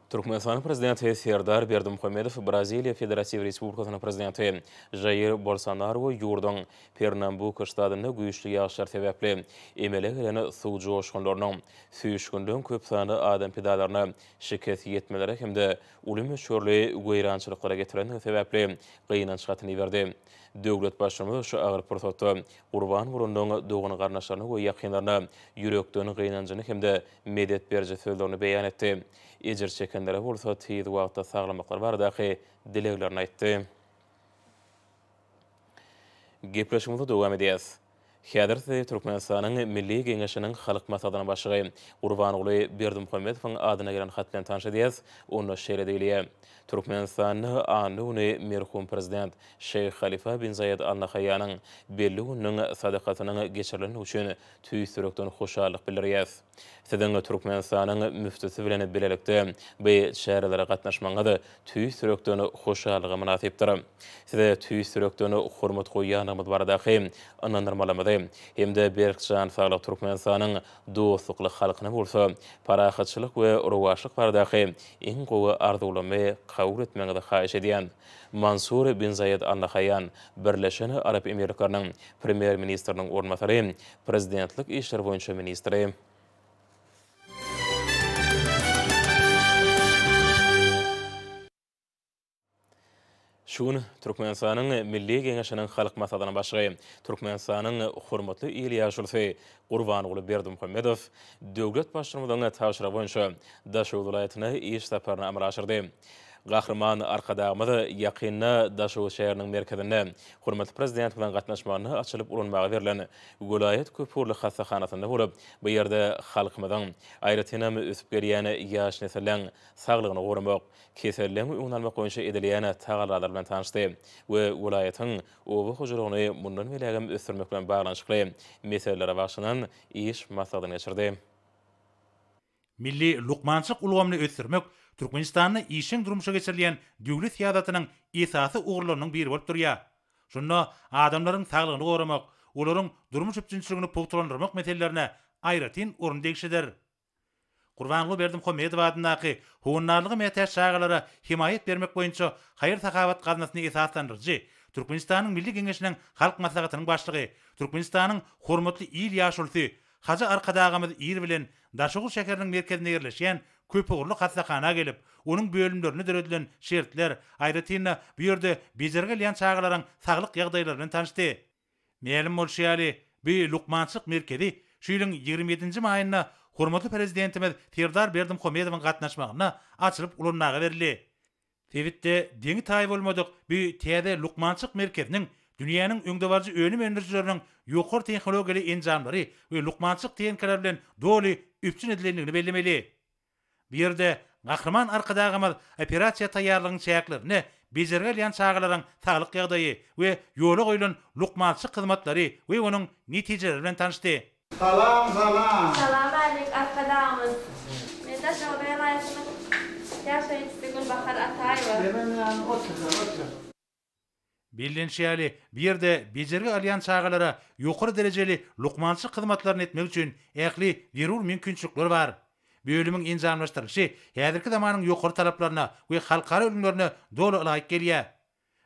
Türkmenistanyň Prezidenti Serdar Berdimuhamedow Braziliýa Federatiw Respublikasynyň Prezidenti Žair Bolsonarowa ýurduň Pernambuko ştatynda güýçli ýagyşlar sebäpli emele gelen suw joşgunlarynyň süýşgünleň köp sanly adam pidalaryna şikes ýetmelere hem-de uly möçberli weýrançylyklara getirendigi sebäpli gynanç hatyny iberdi. Döwlet Baştutanymyz şu agyr pursatda gurban bolanlaryň dogan-garyndaşlaryna we ýakynlaryna ýürekden gynanjyny hem-de medet beriji sözlerini beýan etdi. Ejir çekenlere bolsa tiz wagtda saglamaklary baradaky dileglerini aýtdy. Gepleşigimizi dowam edýäs. Häzir sizi Türkmenistanyň Milli Geňeşiniň Halk Maslahatynyň Başlygy Gurbanguly Berdimuhamedowyň adyna gelen hat bilen tanyş edýäs. Onda şeýle diýilýär, Türkmenistanda anna güni merhum prezident Şeýh Halifa bin Zaýed Al Nahaýýanyň belli gününiň sadakasynyň geçirilendigi üçin tüýs ýürekden hoşallyk bildirýäs. Siziň Türkmenistanyň müftüsi bilen bilelikde bu çärelere gatnaşmagyňyz tüýs ýürekden hoşallyga mynasypdyr. Size tüýs ýürekden hormat goýýandygymyz baradaky ynandyrmalarymyzy hem-de berk jan saglyk Türkmenistanyň dostlukly halkyna bolsa parahatçylyk we rowaçlyk baradaky iň gowy arzuwlarymy kabul etmegiňizi haýyş edýän. Mansur bin Zaýed Al Nahaýýan, Birleşen Arap Emirlikleriniň Premýer-ministriniň orunbasary, Prezidentlik işleri boýunça ministri. Şu gün Türkmenistanyň Milli Geňeşiniň Halk Maslahatynyň Başlygy, Türkmenistanyň Hormatly il ýaşulusy Gurbanguly Berdimuhamedow döwlet Baştutanymyzyň tabşyrygy boýunça Daşoguz welaýatyna iş saparyny amala aşyrdy. Gahryman Arkadagymyz ýakynda Daşoguz şäheriniň merkezinde hormatly Prezidentimiziň gatnaşmagynda açylyp ulanmaga berlen welaýat köpugurly hassahanasynda bolup, bu ýerde halkymyzyň, aýratynam, ösüp gelýän ýaş nesilleň saglygyny goramak, keselleň öňüni almak boýunça edilýän tagallalar bilen tanyşdy we welaýatyň oba hojalygyny mundan beýlägem ösdürmek bilen baglanyşykly meselelere bagyşlanan iş maslahatyny geçirdi. Milli lukmançylyk ulgamyny ösdürmek Türkmenistanda işjeň durmuşa geçirilýän döwlet syýasatynyň esasy ugurlarynyň biri bolup durýar. Şunda adamlaryň saglygyny goramak, olaryň durmuş üpjünçiligini pugtalandyrmak meselelerine aýratyn orun degişlidir. Gurbanguly Berdimuhamedow adyndaky Howandarlyga mätäç çagalara hemaýat bermek boýunça haýyr-sahawat gaznasyny esaslandyryjy, Türkmenistanyň Milli Geňeşiniň Halk Maslahatynyň Başlygy, Türkmenistanyň Hormatly il ýaşulusy Hajy Arkadagymyz ir bilen Daşoguz şäheriniň merkezinde ýerleşýän. köpugurly hassahana gelip, onuň bölümlerinde döredilen şertler, aýratyn-da, bu ýerde bejergi alýan çagalaryň saglyk ýagdaýlary bilen tanyşdy. Mälim bolşy ýaly, bu lukmançylyk merkezi şu ýylyň 27 nji maýynda hormatly Prezidentimiz Serdar Berdimuhamedowyň gatnaşmagynda açylyp ulanmaga berildi. Sebitde deňi-taýy bolmadyk bu täze lukmançylyk merkeziniň dünýäniň öňdebaryjy önüm öndürijileriniň ýokary tehnologiýaly enjamlary we lukmançylyk tehnikalary bilen doly üpjün edilendigini bellemeli. Bu ýerde Gahryman Arkadagymyz operasiýa taýýarlygyň çäklerinde bejergi alýan çagalaryň saglyk ýagdaýy we ýola goýlan lukmançylyk hyzmatlary we onuň netijeleri bilen tanyşdy. Salam salam. Salam alik Arkadagymyz. Men Daşoguz welaýatynyň ýaşaýjysy Gülbahar Ataýewa. Demem ýaly otur otur. Bellenişi ýaly, bu ýerde bejergi alýan çagalara ýokary derejeli lukmançylyk hyzmatlaryny etmek üçin ähli zerur mümkinçilikler bar. Bölümiň enjamlaşdyrylyşy häzirki zamanyň ýokary talaplaryna we halkara ülňülerine doly ylaýyk gelýär.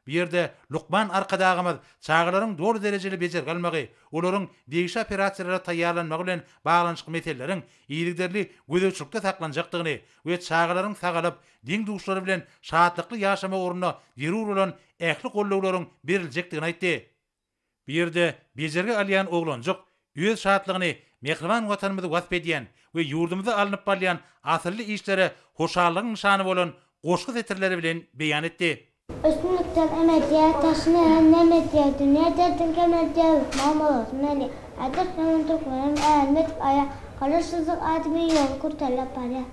Bu ýerde lukman Arkadagymyz çagalaryň doly derejeli bejergi almagy, olaryň degişli operasiýalara taýýarlanmagy bilen baglanyşykly meseleleriň yzygiderli gözegçilikde saklanjakdygyny we çagalaryň sagalyp, deň-duşlary bilen şatlykly ýaşamagy ugrunda zerur bolan ähli gollawlaryň beriljekdigini aýtdy. Bu ýerde bejergi alýan oglanjyk öz şatlygyny mähriban Watanymyzy wasp edýän we ýurdumyzda alnyp barylýan asylly işlere hoşallygyň nyşany bolan goşgy setirleri bilen beýan etdi. Üstünlikden em edýär, daşyny hem nem edýär, Dünýä derdin kem edýär, lukman bolasym gelýär. Häzir hemen türkmenem älem edip aýa, Garaşsyzlyk adymy ýoly kürtelläp barýar.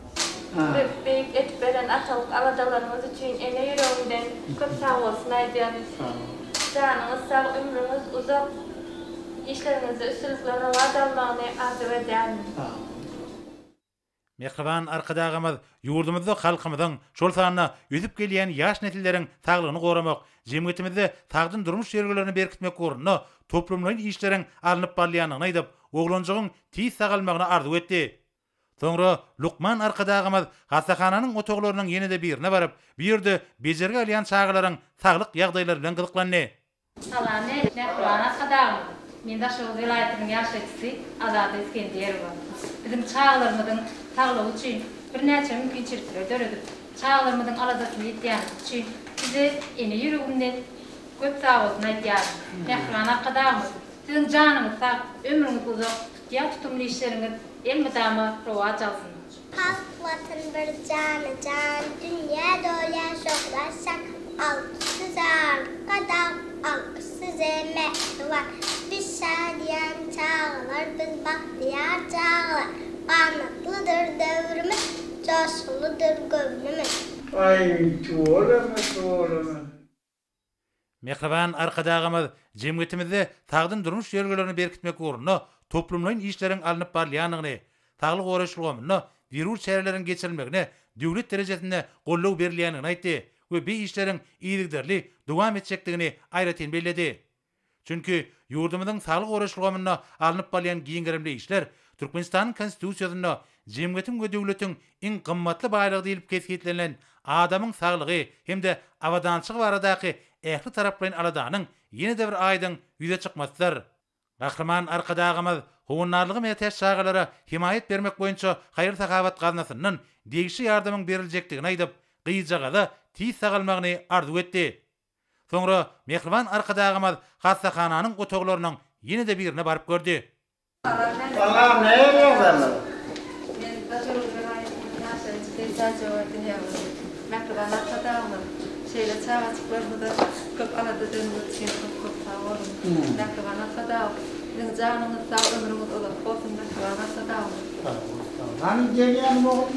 Size beýik edip beren atalyk aladalaryňyz üçin ene ýüregimden köp sagbolsun aýdýan. Janyňyz sag, ömrüňiz uzak, işleriňizde üstünlikler rowaç almagyny arzuw edýärin. Mähriban Arkadagymyz ýurdumyzda halkymyzyň, şol sanda ösüp gelýän ýaş nesilleriň saglygyny goramak, jemgyýetimizde sagdyn durmuş ýörelgelerini berkitmek ugrunda toplumlaýyn işleriň alnyp barylýandygyny aýdyp, oglanjygyň tiz sagalmagyny arzuw etdi. Soňra lukman Arkadagymyz hassahananyň otaglarynyň ýene-de birine baryp, bu ýerde bejergi alýan çagalaryň saglyk ýagdaýlary bilen gyzyklandy. Salam mähriban Arkadagymyz! Men Daşoguz welaýatynyň ýaşaýjysy Azada Isgenderowa. Biziň çagalarymyzyň saglygy üçin birnäçe mümkinçilikleri döredip, çagalarymyzyň aladasyny edýäniňiz üçin Size ene ýüregimden köp sagbolsun aýdýaryn. Mähriban Arkadagymyz, Siziň janyňyz sag, ömrüňiz uzak, tutýan tutumly işleriňiz elmydama rowaç alsyn! Halk Watan bir jana jan dünýä dolýar şöhrat saçyp alkyş size arkadag alkyş size mähriban biz şadyýan çagalar biz bagtyýar çagalar ganatlydyr döwrümiz joşgunlydyr göwnümiz. Aý tüweleme tüweleme. Mähriban Arkadagymyz jemgyýetimizde sagdyn durmuş ýörelgelerini berkitmek ugrunda toplumlaýyn işleriň alnyp barylýandygyny, saglygy goraýyş ulgamynda zerur çäreleriň geçirilmegine döwlet derejesinde goldaw berilýändigini aýtdy we bi işleriň yzygiderli dowam etjekdigini aýratyn belledi. Çünki ýurdumyzyň saglygy goraýyş ulgamynda alnyp barylýan giň gerimli işler Türkmenistanyň Konstitusiýasynda jemgyýetiň we döwletiň iň gymmatly baýlygy diýlip kesgitlenilen adamyň saglygy hem-de abadançylygy baradaky ähli taraplaýyn aladanyň ýene-de bir aýdyň ýüze çykmasydyr. Gahryman Arkadagymyz howandarlyga mätäç çagalara hemaýat bermek boýunça haýyr-sahawat gaznasyndan degişli ýardamyň beriljekdigini aýdyp, gyzjagaza tiz sagalmagyny arzuw etdi. Soňra mähriban Arkadagymyz hassahananyň otaglarynyň ýene-de birine baryp gördi. Salam nähili ýagdaýlar? Men Daşoguz welaýatynyň ýaşaýjysy Täjigözel Dünýägülli. Mähriban Arkadagymyz, şeýle çagajyklarymyza köp alada edeniňiz üçin köp köp sag boluň. Mähriban Arkadagym, siziň janyňyz sag, ömrüňiz uzak bolsun Mähriban Arkadagymyz. Sag bol, sag bol. Hany gelýänim ogul?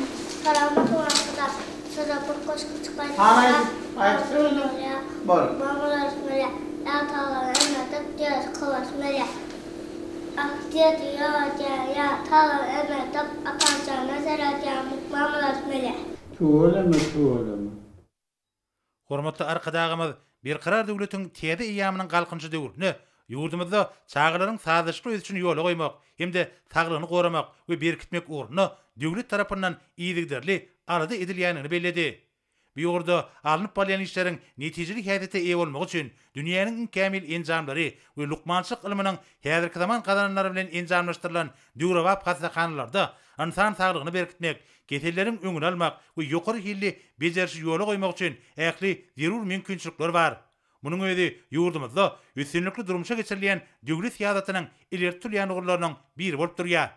Salam Mähriban Arkadag. Size bir goşgy çykaýyn. Hany aýdyp, aýdyp bolýa. Bol. Mamalar bolýa. Ýa tagany emedip, diýer kowas bolýa. Ah diýdi, ýa diýýär, ýa tagany emedip, Atajana seredýär, mamalar bolýa. Tüweleme, tüweleme. Hormatly Arkadagymyz Berkarar döwletiň täze eýýamynyň Galkynyşy döwründe ýurdumyzda çagalaryň sazlaşykly ösüşini ýola goýmak hem-de saglygyny goramak we berkitmek ugrunda döwlet tarapyndan yzygiderli alada edilýändigini belledi. Bu ugurda alnyp barylýan işleriň netijeli häsiýete eýe bolmagy üçin dünýäniň iň kämil enjamlary we lukmançylyk ylmynyň häzirki zaman gazananlary bilen enjamlaşdyrylan döwrebap hassahanalarda ynsan saglygyny berkitmek, keselleriň öňüni almak we ýokary hilli bejerişi ýola goýmak üçin ähli zerur mümkinçilikler bar. Munuň özi ýurdumyzda üstünlikli durmuşa geçirilýän döwlet syýasatynyň ileri tutulýan ugurlarynyň biri bolup durýar.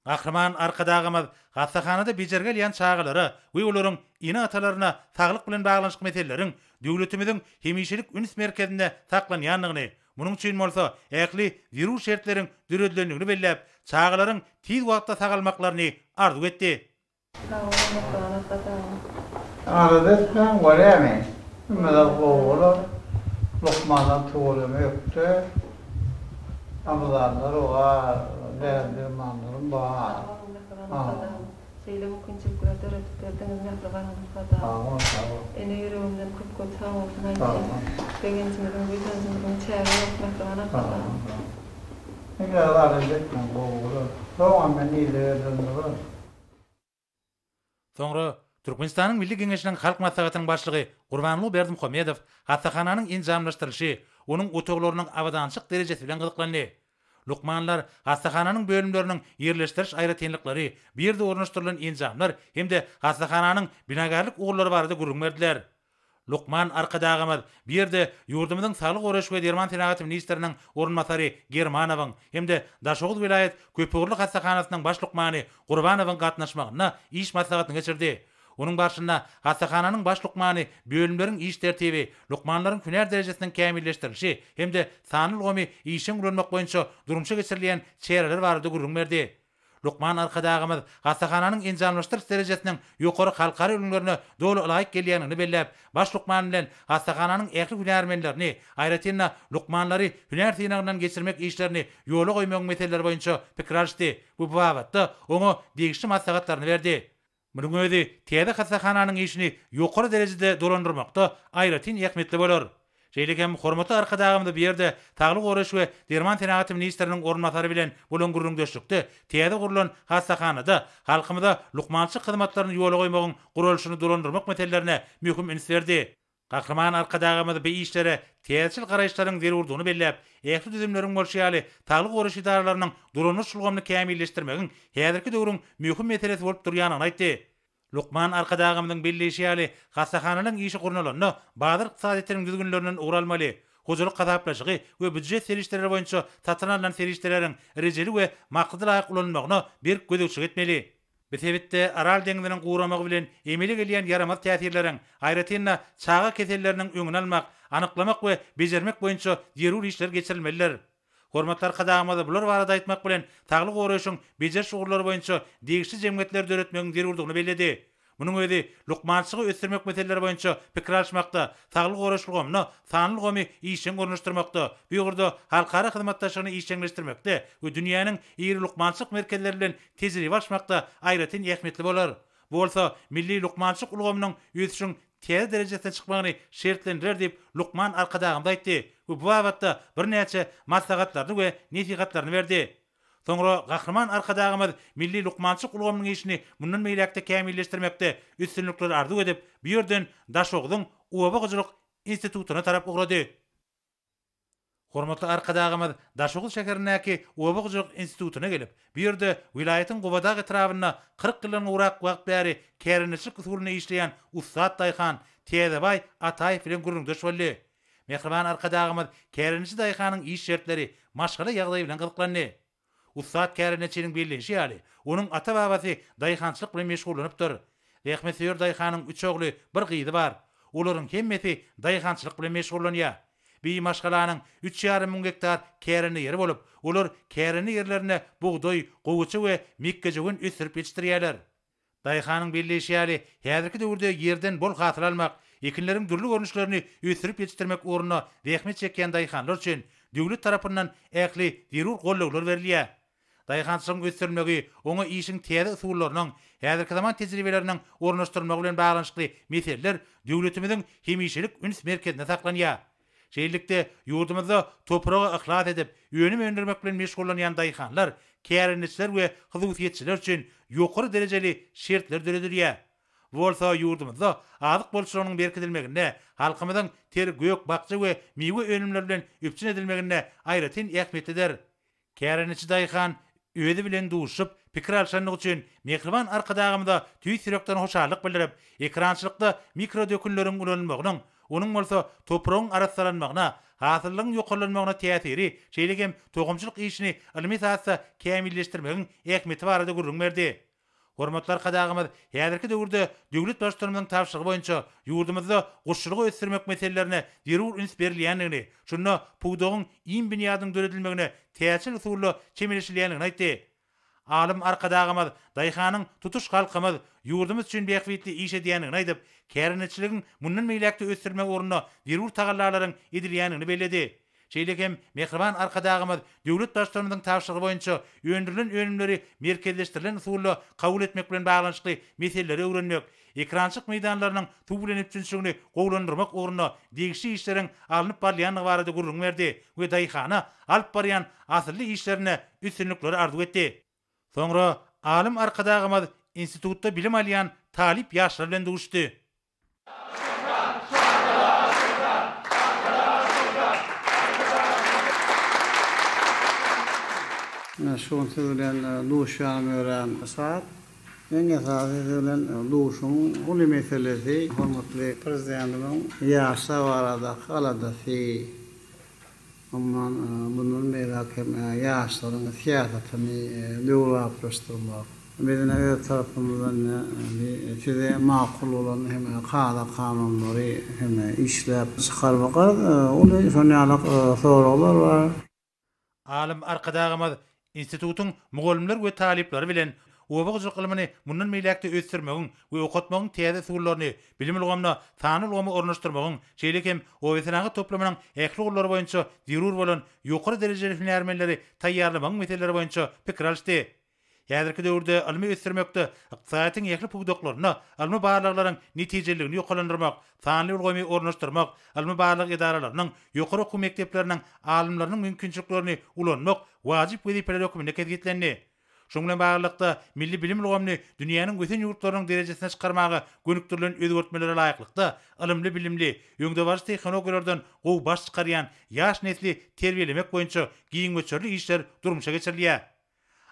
Gahryman Arkadagymyz hassahanada bejergi alýan çagalara we olaryň ene-atalaryna saglyk bilen baglanyşykly meseleleriň döwletimiziň hemişelik üns merkezinde saklanýandygyny, munuň üçin bolsa ähli zerur şertleriň döredilendigini belläp, çagalaryň tiz wagtda sagalmaklaryny arzuw etdi. Sag boluň Mähriban Arkadagym. Arada etmäň bolýamy? Hemme zat gowy bolar. Lukmanlar tüweleme ökde. Abzallar bar, däri-dermanlarym bar. Sag boluň Mähriban Arkadagym. Şeýle mümkinçilikleri döredip berdiňiz Mähriban Arkadagym. Sag bol, sag bol. Ene ýüregimden köp köp sag bolsun aýtýan. Begenjimiziň, buýsanjymyzyň çägi ýok Mähriban Arkadagym. Sag bol. Eger arada etmäň gowy bolar. Soňam men ile berlen bolar. Soňra Türkmenistanyň Milli Geňeşiniň Halk Maslahatynyň Başlygy Gurbanguly Berdimuhamedow hassahananyň enjamlaşdyrylyşy, onuň otaglarynyň abadançylyk derejesi bilen gyzyklandy. Lukmanlar hassahananyň bölümleriniň ýerleşdiriş aýratynlyklary, bu ýerde ornaşdyrylan enjamlar hem-de hassahananyň binagärlik ugurlary barada gürrüň berdiler. Lukman Arkadagymyz bu ýerde ýurdumyzyň Saglygy goraýyş we derman senagaty ministriniň orunbasary Germanowyň hem-de Daşoguz welaýat köpugurly hassahanasynyň baş lukmany Gurbanowyň gatnaşmagynda iş maslahatyny geçirdi. Onuň barşynda hassahananyň baş lukmany bölümleriň iş tertibi, lukmanlaryň hünär derejesiniň kämilleşdirilişi hem-de sanly ulgamy işjeň ulanmak boýunça durmuşa geçirilýän çäreler barada gürrüň berdi. Lukman Arkadagymyz hassahananyň enjamlaşdyryş derejesiniň ýokary halkara ülňülerine doly ylaýyk gelýändigini belläp, baş lukman bilen hassahananyň ähli hünärmenlerini, aýratyn-da, lukmanlary hünär synagyndan geçirmek işlerini ýola goýmagyň meseleleri boýunça pikir alyşdy we bu babatda oňa degişli maslahatlaryny berdi. Munuň özi täze hassahananyň işini ýokary derejede dolandyrmakda aýratyn ähmiýetli bolar. Şeýle hem hormatly Arkadagymyz bu ýerde Saglygy goraýyş we derman senagaty ministriniň orunbasary bilen bolan gürrüňdeşlikde täze gurlan hassahanada halkymyza lukmançylyk hyzmatlaryny ýola goýmagyň guralyşyny dolandyrmak meselelerine möhüm üns berdi. Gahryman Arkadagymyz bu işlere täzeçil garaýyşlaryň zerurdygyny belläp, ähli düzümleriň bolşy ýaly, saglygy goraýyş edaralarynyň dolandyryş ulgamyny kämilleşdirmegiň häzirki döwrüň möhüm meselesi bolup durýandygyny aýtdy. Lukman Arkadagymyzyň belleýşi ýaly, hassahanalaryň işi gurnalanda bazar ykdysadyýetiniň düzgünlerinden ugur almaly, hojalyk hasaplaşygy we býujet serişdeleri boýunça satyn alnan serişdeleriň rejeli we maksada laýyk ulanylmagyna berk gözegçilik etmeli. Bu sebitde Aral deňziniň guramagy bilen emele gelýän ýaramaz täsirleriň, aýratyn-da, çaga keselleriniň öňüni almak, anyklamak we bejermek boýunça zerur işler geçirilmelidir. Hormatly Arkadagymyz bular barada aýtmak bilen, saglygy goraýşyň bejeriş ugurlary boýunça degişli jemgyýetleri döretmegiň zerurdygyny belledi. Munuň özi lukmançylygy ösdürmek meseleleri boýunça pikir alyşmakda, saglygy goraýyş ulgamynda sanly ulgamy işjeň ornaşdyrmakda, bu ugurda halkara hyzmatdaşlygyny işjeňleşdirmekde we dünýäniň iri lukmançylyk merkezleri bilen tejribe alyşmakda aýratyn ähmiýetli bolar. Bu bolsa milli lukmançylyk ulgamynyň ösüşiň täze derejesine çykmagyny şertlendirer diýip, lukman Arkadagymyz aýtdy we bu babatda birnäçe maslahatlaryny we nesihatlaryny berdi. Soňra Gahryman Arkadagymyz milli lukmançylyk ulgamynyň işini mundan beýläk-de kämilleşdirmekde üstünlikleri arzuw edip, bu ýerden Daşogzuň oba hojalyk institutyna tarap ugrady. Hormatly Arkadagymyz Daşoguz şäherindäki Oba hojalyk institutyna gelip, bu ýerde welaýatyň Gubadag etrabynda 40 ýyldan gowrak wagt bäri kärendeçilik usulynda işleýän ussat daýhan Täzebaý Ataýew bilen gürrüňdeş boldy. Mähriban Arkadagymyz kärendeçi daýhanyň iş şertleri, maşgala ýagdaýy bilen gyzyklandy. Ussat kärendeçiniň belleýşi ýaly, onuň ata-babasy daýhançylyk bilen meşgullanypdyr. Zähmetsöýer daýhanyň üç ogly, bir gyzy bar. Olaryň hemmesi daýhançylyk bilen meşgullanýar. Bi maşgalanyň üç ýarym müň gektar kärende ýeri bolup, olar kärende ýerlerinde bugdaý, gowaça we mekgejöwen ösdürip ýetişdirýärler. Daýhanyň belleýşi ýaly, häzirki döwürde ýerden bol hasyl almak, ekinleriň dürli görnüşlerini ösdürip ýetişdirmek ugrunda zähmet çekýän daýhanlar üçin döwlet tarapyndan ähli zerur gollawlar berilýär. Daýhançylygyň ösdürilmegi oňa işiň täze usullarynyň, häzirki zaman tejribeleriniň ornaşdyrylmagy bilen baglanyşykly meseleler döwletimiziň hemişelik üns merkezinde saklanýar. Şeýlelikde, ýurdumyzda topraga yhlas edip, önüm öndürmek bilen meşgullanýan daýhanlar, kärendeçiler we hususyýetçiler üçin ýokary derejeli şertler döredilýär. Bu bolsa ýurdumyzda azyk bolçulygynyň berkidilmeginde, halkymyzyň ter gök-bakja we miwe önümleri bilen üpjün edilmeginde aýratyn ähmiýetlidir. Kärendeçi daýhan özi bilen duşup, pikir alşandygy üçin mähriban Arkadagymyza tüýs ýürekden hoşallyk bildirip, ekerançylykda mikrodökünleriň ulanylmagynyň, onuň bolsa topragyň arassalanmagyna, hasyllygyň ýokarlanmagyna täsiri, şeýle hem tohumçylyk işini ylmy esasda kämilleşdirmegiň ähmiýeti barada gürrüň berdi. Hormatly Arkadagymyz häzirki döwürde döwlet Baştutanymyzyň tabşyrygy boýunça ýurdumyzda guşçulygy ösdürmek meselelerine zerur üns berilýändigini, şunda pudagyň iým binýadynyň döredilmegine täjir usulda çemeleşilýändigini aýtdy. Alym Arkadagymyz daýhanyň tutuş halkymyz, ýurdumyz üçin bähbitli iş edýändigini aýdyp, kärendeçiligiň mundan beýläk-de ösdürilmegi ugrunda zerur tagallalaryň edilýändigini belledi. Şeýle hem mähriban Arkadagymyz döwlet Baştutanymyzyň tabşyrygy boýunça öndürilen önümleri merkezleşdirilen usulda kabul etmek bilen baglanyşykly meseleleri öwrenmek, ekerançylyk meýdanlarynyň suw bilen üpjünçiligini gowulandyrmak ugrunda degişli işleriň alnyp barylýandygy barada gürrüň berdi we daýhana alyp barýan asylly işlerinde üstünlikleri arzuw etdi. Soňra alym Arkadagymyz institutda bilim alýan talyp ýaşlar bilen duşuşdy. Ine, şu gün siz bilen duşýanym örän şat. Iň esasy siz bilen duşumyň uly meselesi hormatly Prezidentimiziň ýaşlar baradaky aladasy. Umuman, mundan beýläk hem ýaşlaryň syýasatyny döwrebaplaşdyrmak. Biz ine öz tarapymyzdan ine bi size makul bolan hem kada-kanunlary hem işläp çykarmak uly şon ýalak soraglar bar. Alym Arkadagymyz Institutyň mugallymlar we talyplary bilen oba hojalyk ylmyny mundan beýläk-de ösdürmegiň we okatmagyň täze usullaryny, bilim ulgamyna sanly ulgamy ornaşdyrmagyň, şeýle hem obasenagat toplumynyň ähli ugurlary boýunça zerur bolan ýokary derejeli hünärmenleri taýýarlamagyň meseleleri boýunça pikir alyşdy. Häzirki döwürde ylmy ösdürmekde ykdysadyýetiň ähli pudaklarynda ylmy barlaglaryň netijeliligini ýokarlandyrmak, sanly ulgamy ornaşdyrmak, ylmy-barlag edaralarynyň, ýokary okuw mekdepleriniň alymlarynyň mümkinçiliklerini ulanmak wajyp wezipeler hökmünde kesgitlendi. Şunuň bilen baglylykda, milli bilim ulgamyny dünýäniň ösen ýurtlarynyň derejesine çykarmaga gönükdirilen özgertmelere laýyklykda, ylymly-bilimli, öňdebaryjy tehnologiýalardan gowy baş çykarýan ýaş nesli terbiýelemek boýunça giň möçberli işler durmuşa geçirilýär.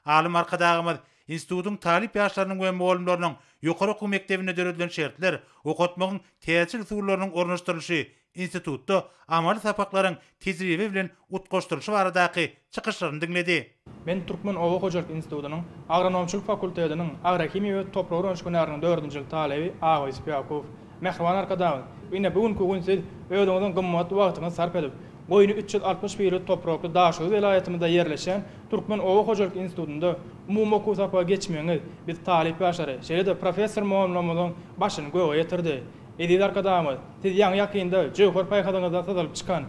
Alym Arkadagymyz institutyň talyp ýaşlarynyň we mugallymlarynyň ýokary okuw mekdebinde döredilen şertler, okatmagyň täzeçil usullarynyň ornaşdyrylyşy, institutda amaly sapaklaryň tejribe bilen utgaşdyrylyşy baradaky çykyşlaryny diňledi. Men Türkmen oba hojalyk institutynyň Agronomçylyk fakultetiniň Agrohimiýa we toprak öwreniş hünäriniň dördünji ýyl talyby Agaýusup Ýakubow. Mähriban Arkadagymyz, ine bu günki gün siz özüňiziň gymmatly wagtyňyzy sarp edip, Goýny 360 birlik toprakly Daşoguz welaýatymyzda ýerleşýän Türkmen oba hojalyk institutynda umumy okuw sapagy geçmegiňiz biz talyp ýaşlary, şeýle-de professor-mugallymlarymyzyň başyny göge ýetirdi. Eziz Arkadagymyz, Siz ýaňy-ýakynda jöwher paýhasyňyzdan syzylyp çykan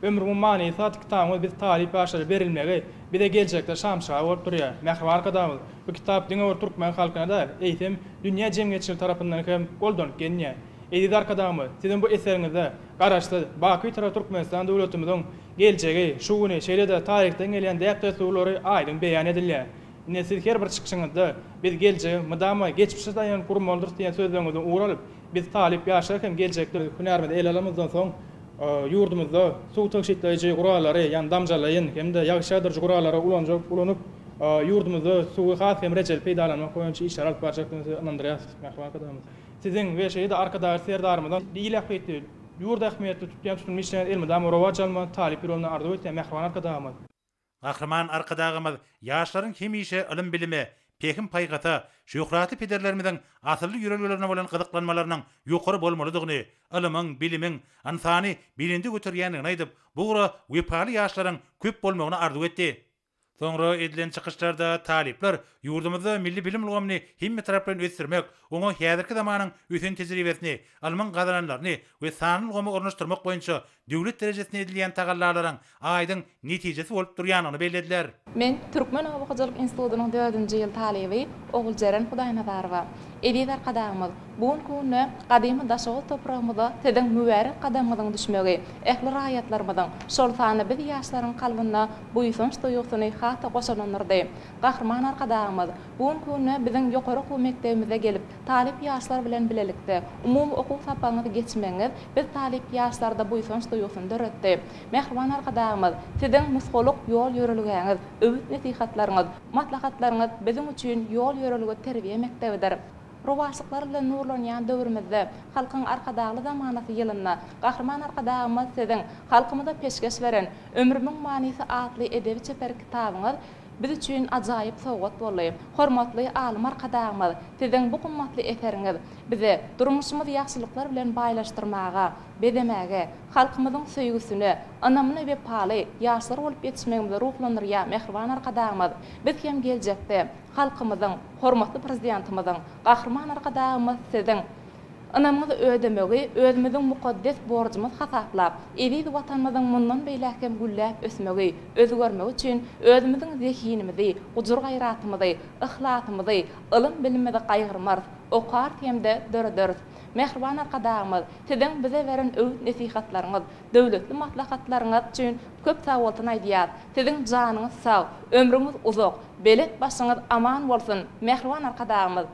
Ömrümiň manysy atly kitabyňyz biz talyp ýaşlara berilmegi bize geljekde şamçyrag bolup durýar. Mähriban Arkadagymyz, bu kitap diňe bir türkmen halkyna däl, eýsem, dünýä jemgyýetçiligi tarapyndan hem goldanyp gelinýär. Eziz Arkadagymyz, Siziň bu eseriňizde Garaşsyz, baky Bitarap Türkmenistan döwletimiziň geljegi, şu güni, şeýle-de taryhdan gelýän däp-dessurlary aýdyň beýan edilýär. Ine, siz her bir çykyşyňyzda, Biz geljegi mydama geçmişe daýanyp gurmalydyrys diýen sözleriňizden ugur alyp, biz talyp ýaşlar hem geljekde hünärimizi ele alanymyzdan soň, ýurdumyzda suw tygşytlaýjy gurallary, ýagny damjalaýyn hem-de ýagyş ýagdyryjy gurallary ulanjak, ulanyp, ýurdumyzda suwy has hem rejeli peýdalanmak boýunça işleri alyp barjakdygymyzy sizi ynandyrýarys, mähriban Arkadagymyz. Siziň we şeýle-de Arkadagly Serdarymyzyň il ähmiýetli, ýurt ähmiýetli tutýan tutumly işleriňiz elmydama rowaç almagyny talyp ýüregimden arzuw etýän, mähriban Arkadagymyz! Gahryman Arkadagymyz ýaşlaryň hemişe ylym-bilime, pähim-paýhasa, şöhratly pederlerimiziň asylly ýörelgelerine bolan gyzyklanmalarynyň ýokary bolmalydygyny, ylymyň, bilimiň ynsany belende göterýändigini aýdyp, bu ugra wepaly ýaşlaryň köp bolmagyny arzuw etdi. Soňra edilen çykyşlarda talyplar ýurdumyzda milli bilim ulgamyny hemmetaraplaýyn ösdürmek, oňa häzirki zamanyň ösen tejribesini, ylmyň gazananlaryny we sanly ulgamy ornaşdyrmak boýunça döwlet derejesinde edilýän tagallalaryň aýdyň netijesi bolup durýandygyny bellediler. Men Türkmen oba hojalyk institutynyň dördünji ýyl talyby Oguljeren Hudaýnazarowa. Eziz Arkadagymyz, bu günki günde gadymy Daşoguz topragymyza Siziň mübärek gadamyňyzyň düşmegi, ähli raýatlarymyzyň, şol sanda biz ýaşlaryň kalbynda buýsanç duýgusyny has. has-da goşalandyrdy. Gahryman Arkadagymyz, bu günki günde biziň ýokary okuw mekdebimize gelip, talyp ýaşlar bilen bilelikde umumy okuw sapagyňyzy geçmegiňiz biz talyp ýaşlarda buýsanç duýgusyny döretdi. Mähriban Arkadagymyz, Siziň nusgalyk ýol-ýörelgäňiz, öwüt-nesihatlaryňyz, maslahatlaryňyz biziň üçin ýol-ýörelge terbiýe mekdebidir. Rowaçlyklar bilen nurlanýan döwrümizde, Halkyň Arkadagly zamanasy ýylynda Gahryman Arkadagymyz Siziň halkymyza peşgeş beren Ömrümiň manysy atly edebi-çeper kitabyňyz biz üçin ajaýyp sowgat boldy. Hormatly alym Arkadagymyz, Siziň bu gymmatly eseriňiz bize durmuşymyzy ýagşylyklar bilen baýlaşdyrmaga, bezemäge, halkymyzyň söýgüsine, ynamyna wepaly ýaşlar bolup ýetişmegimize ruhlandyrýar mähriban Arkadagymyz. Biz hem geljekde halkymyzyň, hormatly Prezidentimiziň, Gahryman Arkadagymyz Siziň ynamyňyzy ödemegi özümiziň mukaddes borjumyz hasaplap, eziz Watanymyzyň mundan beýläk hem gülläp ösmegi, özgermegi üçin özümiziň zehinimizi, gujur-gaýratymyzy, yhlasymyzy, ylym-bilimimizi gaýgyrmarys, okarys hem-de dörederis. Mähriban Arkadagymyz, Siziň bize beren öwüt-nesihatlaryňyz, döwletli maslahatlaryňyz üçin köp sagbolsun aýdýas. Siziň janyňyz sag, ömrüňiz uzak, belent başyňyz aman bolsun, mähriban Arkadagymyz!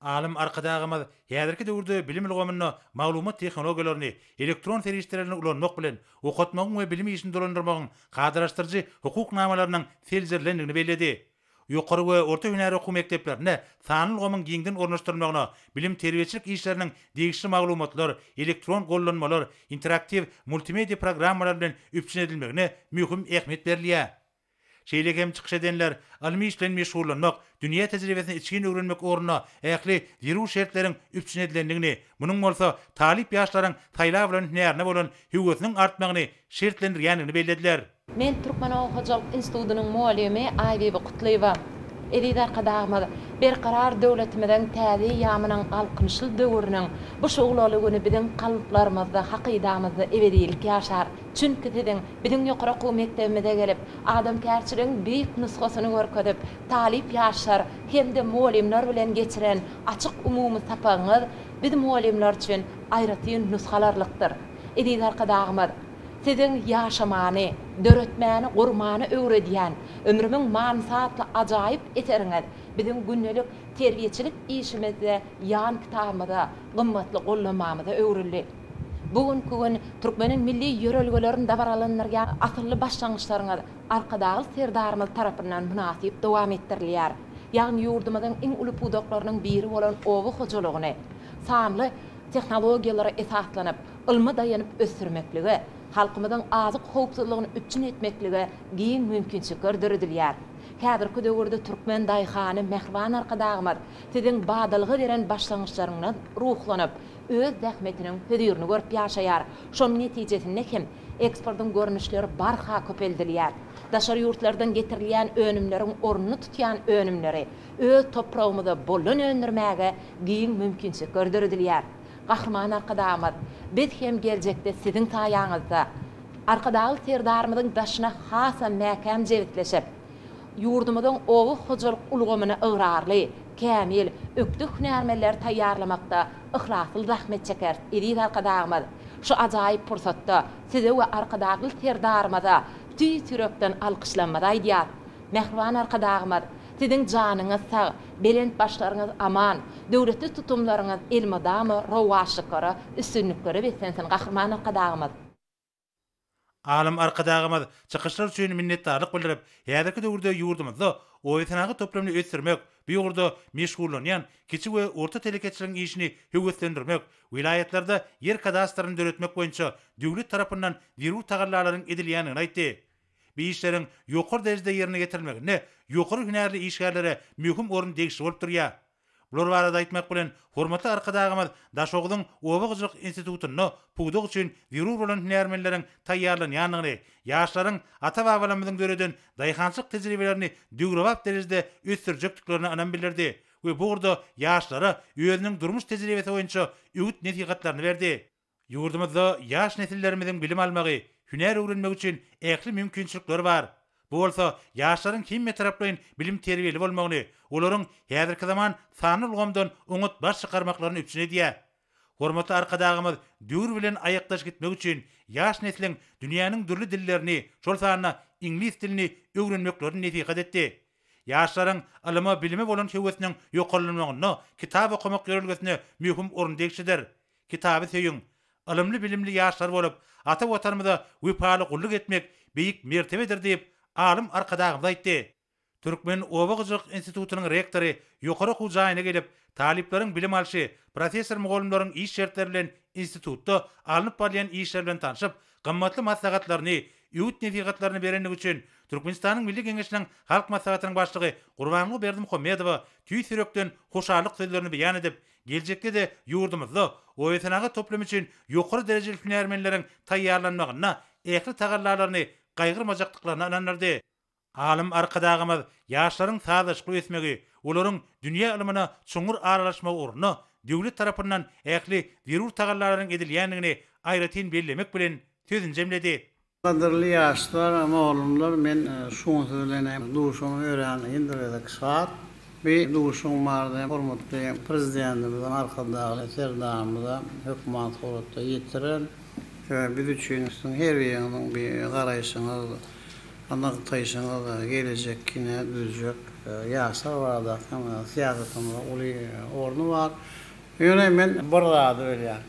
Alym Arkadagymyz häzirki döwürde bilim ulgamynda maglumat tehnologiýalaryny, elektron serişdelerini ulanmak bilen, okatmagyň we bilim işini dolandyrmagyň kadalaşdyryjy hukuk namalarynyň seljerilendigini belledi. Ýokary we orta hünär okuw mekdeplerinde sanly ulgamyň giňden ornaşdyrylmagyna, bilim-terbiýeçilik işleriniň degişli maglumatlar, elektron gollanmalar, interaktiw multimedia programmalary bilen üpjün edilmegine möhüm ähmiýet berilýär. Şeýle hem çykyş edenler ylmy iş bilen meşgullanmak, dünýä tejribesini içgin öwrenmek ugrunda ähli zerur şertleriň üpjün edilendigini, munuň bolsa talyp ýaşlaryň saýlap alan hünärine bolan höwesiniň artmagyny şertlendirýändigini bellediler. Men Türkmen oba hojalyk institutynyň mugallymy Aýbibi Kutlyýewa. Eziz Arkadagymyz, Berkarar döwletimiziň täze eýýamynyň Galkynyşly döwrüniň bu şuglaly güni biziň kalplarymyzda, hakydamyzda ebedilik ýaşar. Çünki Siziň biziň ýokary okuw mekdebimize gelip, adamkärçiligiň beýik nusgasyny görkezip, talyp ýaşlar hem-de mugallymlar bilen geçiren açyk umumy sapagyňyz biz mugallymlar üçin aýratyn nusga alarlykdyr. Eziz Arkadagymyz, Siziň ýaşamany, döretmäni, gurmany öwredýän Ömrümiň manysy atly ajaýyp eseriňiz biziň gündelik terbiýeçilik işimizde ýan kitabymyza, gymmatly gollanmamyza öwrüldi. Bu günki gün türkmeniň milli ýörelgelerini dabaralandyrýan asylly başlangyçlaryňyz Arkadagly Serdarymyz tarapyndan mynasyp dowam etdirilýär. Ýagny ýurdumyzyň iň uly pudaklarynyň biri bolan oba hojalygyny sanly tehnologiýalara esaslanyp, ylma daýanyp ösdürmeklige, halkymyzyň azyk howpsuzlygyny üpjün etmeklige giň mümkinçilikler döredilýär. Häzirki döwürde türkmen daýhany mähriban Arkadagymyz Siziň badalga beren başlangyçlaryňyzdan ruhlanyp, öz zähmetiniň hözirini görüp ýaşaýar. Şonuň netijesinde hem eksportyň görnüşleri barha köpeldilýär. Daşary ýurtlardan getirilýän önümleriň ornuny tutýan önümleri öz topragymyzda boldan öndürmäge giň mümkinçilikler döredilýär. Gahryman Arkadagymyz, biz hem geljekde Siziň saýaňyzda Arkadagly Serdarymyzyň daşyna hasam mäkäm jebisleşip, ýurdumyzyň oba hojalyk ulgamyna ygrarly, kämil, ökde hünärmenleri taýýarlamakda yhlasly zähmet çekeris. Eziz Arkadagymyz, şu ajaýyp pursatda Size we Arkadagly Serdarymyza tüýs ýürekden alkyşlarymyzy aýdýarys. Mähriban Arkadagymyz, Siziň janyňyz sag, belent başlaryňyz aman, döwletli tutumlaryňyz elmydama rowaçlyklara, üstünliklere beslensin Gahryman Arkadagymyz! Alym Arkadagymyz çykyşlar üçin minnetdarlyk bildirip, häzirki döwürde ýurdumyzda oba-senagat toplumyny ösdürmek, bu ugurda meşgullanýan kiçi we orta telekeçiligiň işini höweslendirmek, welaýatlarda ýer kadastryny döretmek boýunça döwlet tarapyndan zerur tagallalaryň edilýändigini aýtdy. Bu işleriň ýokary derejede ýerine ýetirilmeginde ýokary hünärli işgärlere möhüm orun degişli bolup durýar. Bular barada aýtmak bilen, hormatly Arkadagymyz Daşogzuň oba hojalyk institutynda pudak üçin zerur bolan hünärmenleriň taýýarlanýandygyny, ýaşlaryň ata-babalarymyzyň döreden daýhançylyk tejribelerini döwrebap derejede ösdürjekdiklerine ynam bildirdi we bu ugurda ýaşlara özüniň durmuş tejribesi boýunça öwüt-nesihatlaryny berdi. Ýurdumyzda ýaş nesillerimiziň bilim almagy, hünär öwrenmegi üçin ähli mümkinçilikler bar. Bu bolsa ýaşlaryň hemmetaraplaýyn bilim-terbiýeli bolmagyny, olaryň häzirki zaman sanly ulgamdan oňat baş çykarmaklaryny üpjün edýär. Hormatly Arkadagymyz döwür bilen aýakdaş gitmek üçin ýaş nesliň dünýäniň dürli dillerini, şol sanda. iňlis dilini öwrenmeklerini nesihat etdi. Ýaşlaryň ylyma-bilime bolan höwesiniň ýokarlanmagynda kitap okamak ýörelgesine möhüm orun degişlidir. Kitaby söýüň! Ylymly-bilimli ýaşlar bolup, ata Watanymyza wepaly gulluk etmek beýik mertebedir diýip, alym Arkadagymyz aýtdy. Türkmen oba hojalyk institutynyň rektory ýokary okuw jaýyna gelip, talyplaryň bilim alşy, professor-mugallymlaryň iş şertleri bilen institutda alnyp barylýan işler bilen tanşyp, gymmatly maslahatlaryny, öwüt-nesihatlaryny berendigi üçin Türkmenistanyň Milli Geňeşiniň Halk Maslahatynyň Başlygy Gurbanguly Berdimuhamedowa tüýs ýürekden hoşallyk sözlerini beýan edip, geljekde-de ýurdumyzda oba-senagat toplumy üçin ýokary derejeli hünärmenleriň taýýarlanmagynda ähli tagallalaryny gaýgyrmajakdyklaryna ynandyrdy. Alym Arkadagymyz ýaşlaryň sazlaşykly ösmegi, olaryň dünýä ylmyna çuňňur aralaşmagy ugrunda döwlet tarapyndan ähli zerur tagallalaryň edilýändigini aýratyn bellemek bilen sözüni jemledi. Gadyrly ýaşlar, mugallymlar, men şu gün siz bilen hem duşuşygyma örän ýene bir gezek şat. Bu duşuşygyň barada hormatly Prezidentimiziň Arkadagly Serdarymyza hökman suratda ýetirerin. Sebäbi biz üçin siziň her biriňiziň bir garaýşyňyz, Nygtaýşyňyz gelejekine düzjek ýaşlar baradaky syýasatymyzda uly orny bar. Ýöne men bir zady bilýän.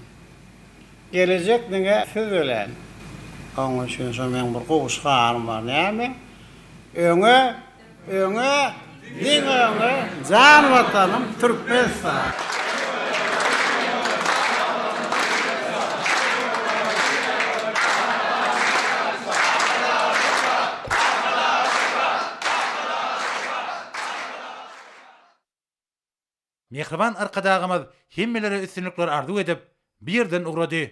Gelejek diňe siz bilen. Onuň üçin şo meň bir gowy şygarym bar. Näme? Öňe, öňe, diňe öňe, jan Watanym Türkmenistan! Mähriban Arkadagymyz hemmelere üstünlikler arzuw edip, bu ýerden ugrady.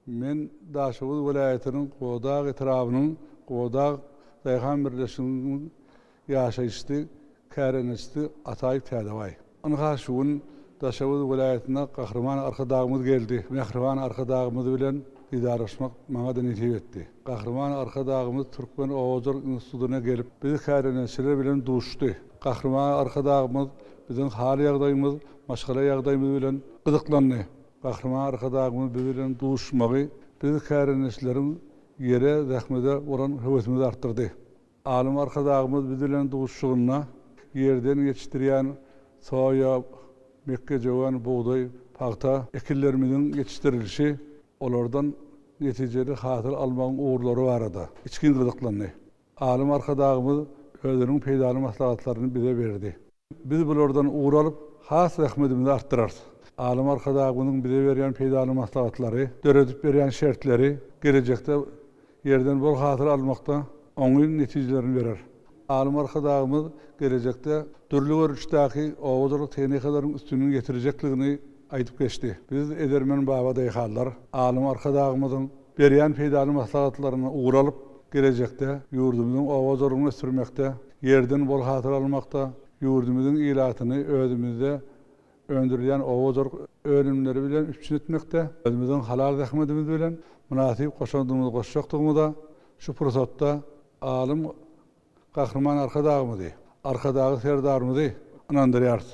Men Daşoguz welaýatynyň Gubadag etrabynyň Gubadag daýhan birleşiginiň ýaşaýjysy, kärendeçisi Ataýew Täzebaý. Ynha şu gün Daşoguz welaýatyna Gahryman Arkadagymyz geldi. Mähriban Arkadagymyz bilen didarlaşmak maňa-da nesip etdi. Gahryman Arkadagymyz Türkmen oba hojalyk institutyna gelip, biz kärendeçiler bilen duşuşdy. Gahryman Arkadagymyz biziň hal-ýagdaýymyz, maşgala ýagdaýymyz bilen gyzyklandy. Gahryman Arkadagymyz biz bilen duşuşmagy biz kärendeçileriň ýere, zähmete bolan höwesimizi artdyrdy. Alym Arkadagymyz biz bilen duşuşygynda ýerden ýetişdirýän soýa, mekgejöwen, bugdaý, pagta ekinlerimiziň ýetişdirilişi, olardan netijeli hasyl almagyň ugurlary barada içgin gyzyklandy. Alym Arkadagymyz özüniň peýdaly maslahatlaryny bize berdi. Biz bulardan ugur alyp, has zähmetimizi artdyrarys. Alym Arkadagymyzyň bize berýän peýdaly maslahatlary, döredip berýän şertleri gelejekde ýerden bol hasyl almakda oňyn netijelerini berer. Alym Arkadagymyz gelejekde dürli görnüşdäki oba hojalyk tehnikalaryň üstüni ýetirjekligini aýdyp geçdi. Biz edermen babadaýhanlar Alym Arkadagymyzyň berýän peýdaly maslahatlaryndan ugur alyp, gelejekde ýurdumyzyň oba hojalygyny ösdürmekde, ýerden bol hasyl almakda, ýurdumyzyň ilatyny özümizde öndürilýän oba hojalyk önümleri bilen üpjün etmekde, özümiziň halal zähmetimiz bilen mynasyp goşandymyzy goşjakdygymyza şu pursatda alym Gahryman Arkadagymyzy, Arkadagly Serdarymyzy ynandyrýarys.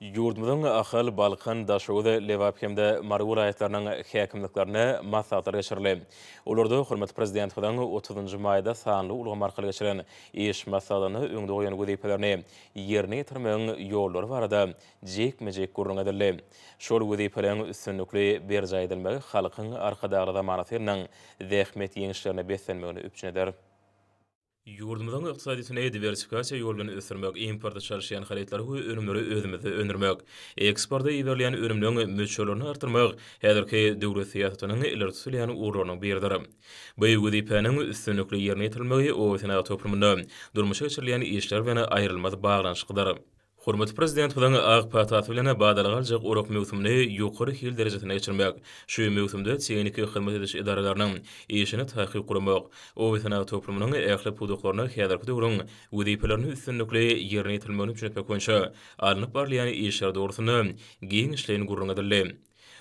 Ýurdumyzyň Ahal, Balkan, Daşoguz, Lebap hem-de Mary welaýatlarynyň häkimliklerinde maslahatlar geçirildi. Olarda hormatly Prezidentimiziň otuzynjy maýda sanly ulgam arkaly geçiren iş maslahatynda öňde goýan wezipelerini ýerine ýetirmegiň ýollary barada jikme-jik gürrüň edildi. Şol wezipeleriň üstünlikli berjaý edilmegi Halkyň Arkadagly zamanasy ýylynyň zähmet ýeňişlerine beslenmegini üpjün eder. Ýurdumyzyň ykdysadyýetini diwersifikasiýa ýoly bilen ösdürmek, importy çalyşýan harytlary we önümleri özümizde öndürmek, eksporta iberilýän önümleň möçberlerini artdyrmak häzirki döwlet syýasatynyň ileri tutulýan ugurlarynyň biridir. Bu wezipäniň üstünlikli ýerine ýetirilmegi oba-senagat toplumynda durmuşa geçirilýän işler bilen aýrylmaz baglanyşyklydyr. Hormatly Prezidentimiziň ak patasy bilen badalga aljak orak möwsümini ýokary hil derejesinde geçirmek, şu möwsümde tehniki hyzmat ediş edaralarynyň işini takyk guramak, oba-senagat toplumynyň ähli pudaklarynda häzirki döwrüň wezipelerini üstünlikli ýerine ýetirilmegini üpjün etmek boýunça alnyp barylýan işler dogrusynda giňişleýin gürrüň edildi.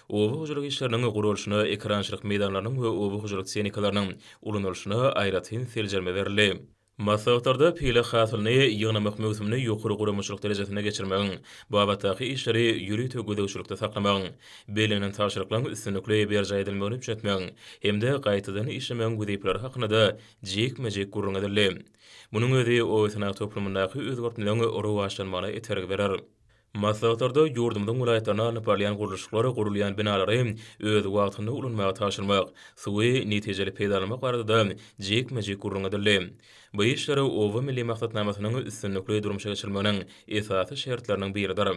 Oba hojalyk işleriniň guralyşyna, ekerançylyk meýdanlarynyň we oba hojalyk tehnikalarynyň ulanylyşyna aýratyn seljerme berildi. Maslahatlarda pile hasylyny ýygnamak möwsümini ýokary guramaçylyk derejesinde geçirmegiň, babatdaky işleri ýörite gözegçilikde saklamagyň, bellenen tabşyryklaryň üstünlikli berjaý edilmegini üpjün etmegiň hem-de gaýtadan işlemegiň wezipeleri hakynda-da jikme-jik gürrüň edildi. Munuň özi oba-senagat toplumyndaky özgertmeleriň rowaçlanmagyna itergi berer. Maslahatlarda ýurdumyzyň welaýatlarynda alnyp barylýan gurluşyklar, gurulýan binalary öz wagtynda ulanmaga tabşyrmak, suwy netijeli peýdalanmak barada-da jikme-jik gürrüň edildi. Bu işler Oba milli maksatnamasynyň üstünlikli durmuşa geçirilmeginiň esasy şertleriniň biridir.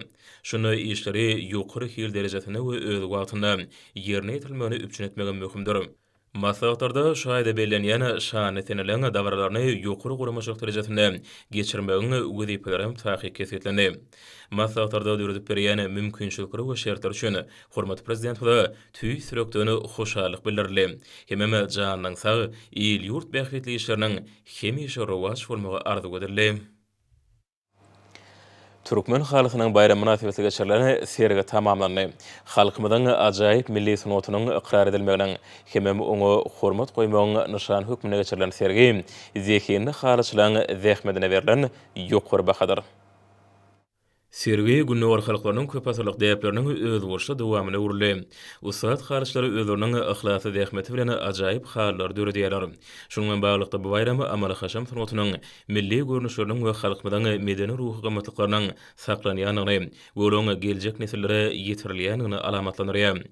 Şunda işleri ýokary hil derejesinde we öz wagtynda ýerine ýetirilmegini üpjün etmegem möhümdir. Maslahatlarda şu aýda bellenýän şanly seneleriň dabaralaryny ýokary guramaçylyk derejesinde geçirmegiň wezipeleri hem takyk kesgitlendi. Maslahatlarda döredip berýän mümkinçilikler we şertler üçin hormatly Prezidentimize tüýs ýürekden hoşallyk bildirildi hemem janynyň sag, il-ýurt bähbitli işleriniň hemişe rowaç bolmagy arzuw edildi. Türkmen halysynyň baýramy mynasybetli geçirilen sergi tamamlandy. Halkymyzyň ajaýyp milli sungatynyň ykrar edilmeginiň hemem oňa hormat goýmagyň nyşany hökmünde geçirilen sergi zehinli halyçylaryň zähmedine berlen ýokary bahadyr. Sergi Gündogar halklarynyň köpasyrlyk däpleriniň özboluşly dowamyna öwrüldi. Ussat halyçylar özleriniň yhlasly zähmeti bilen ajaýyp halylary döredýärler. Şunuň bilen baglylykda, bu baýram amaly-haşam sungatynyň milli görnüşleriniň we halkymyzyň medeni-ruhy gymmatlyklarynyň saklanýandygyny we olaryň geljek nesillere ýetirilýändigini alamatlandyrýar.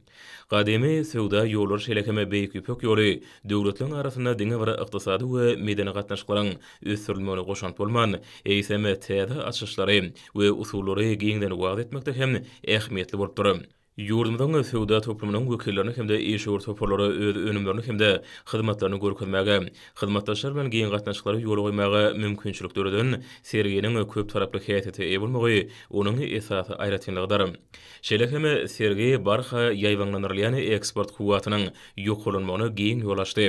Gadymy söwda ýollary şeýle hem Beýik Ýüpek ýoly döwletleriň arasynda diňe bir ykdysady we medeni gatnaşyklaryň ösdürilmegine goşant bolman, eýsem, täze açyşlary we usullary giňden wagyz etmekde hem ähmiýetli bolupdyr. Ýurdumyzyň söwda toplumynyň wekillerini hem-de işewür toparlara öz önümlerini hem-de hyzmatlaryny görkezmäge, hyzmatdaşlar bilen giň gatnaşyklary ýola goýmaga mümkinçilik döreden serginiň köptaraply häsiýete eýe bolmagy onuň esasy aýratynlygydyr. Şeýle hem sergi barha ýaýbaňlandyrylýan eksport kuwwatynyň ýokarlanmagyna giň ýol açdy.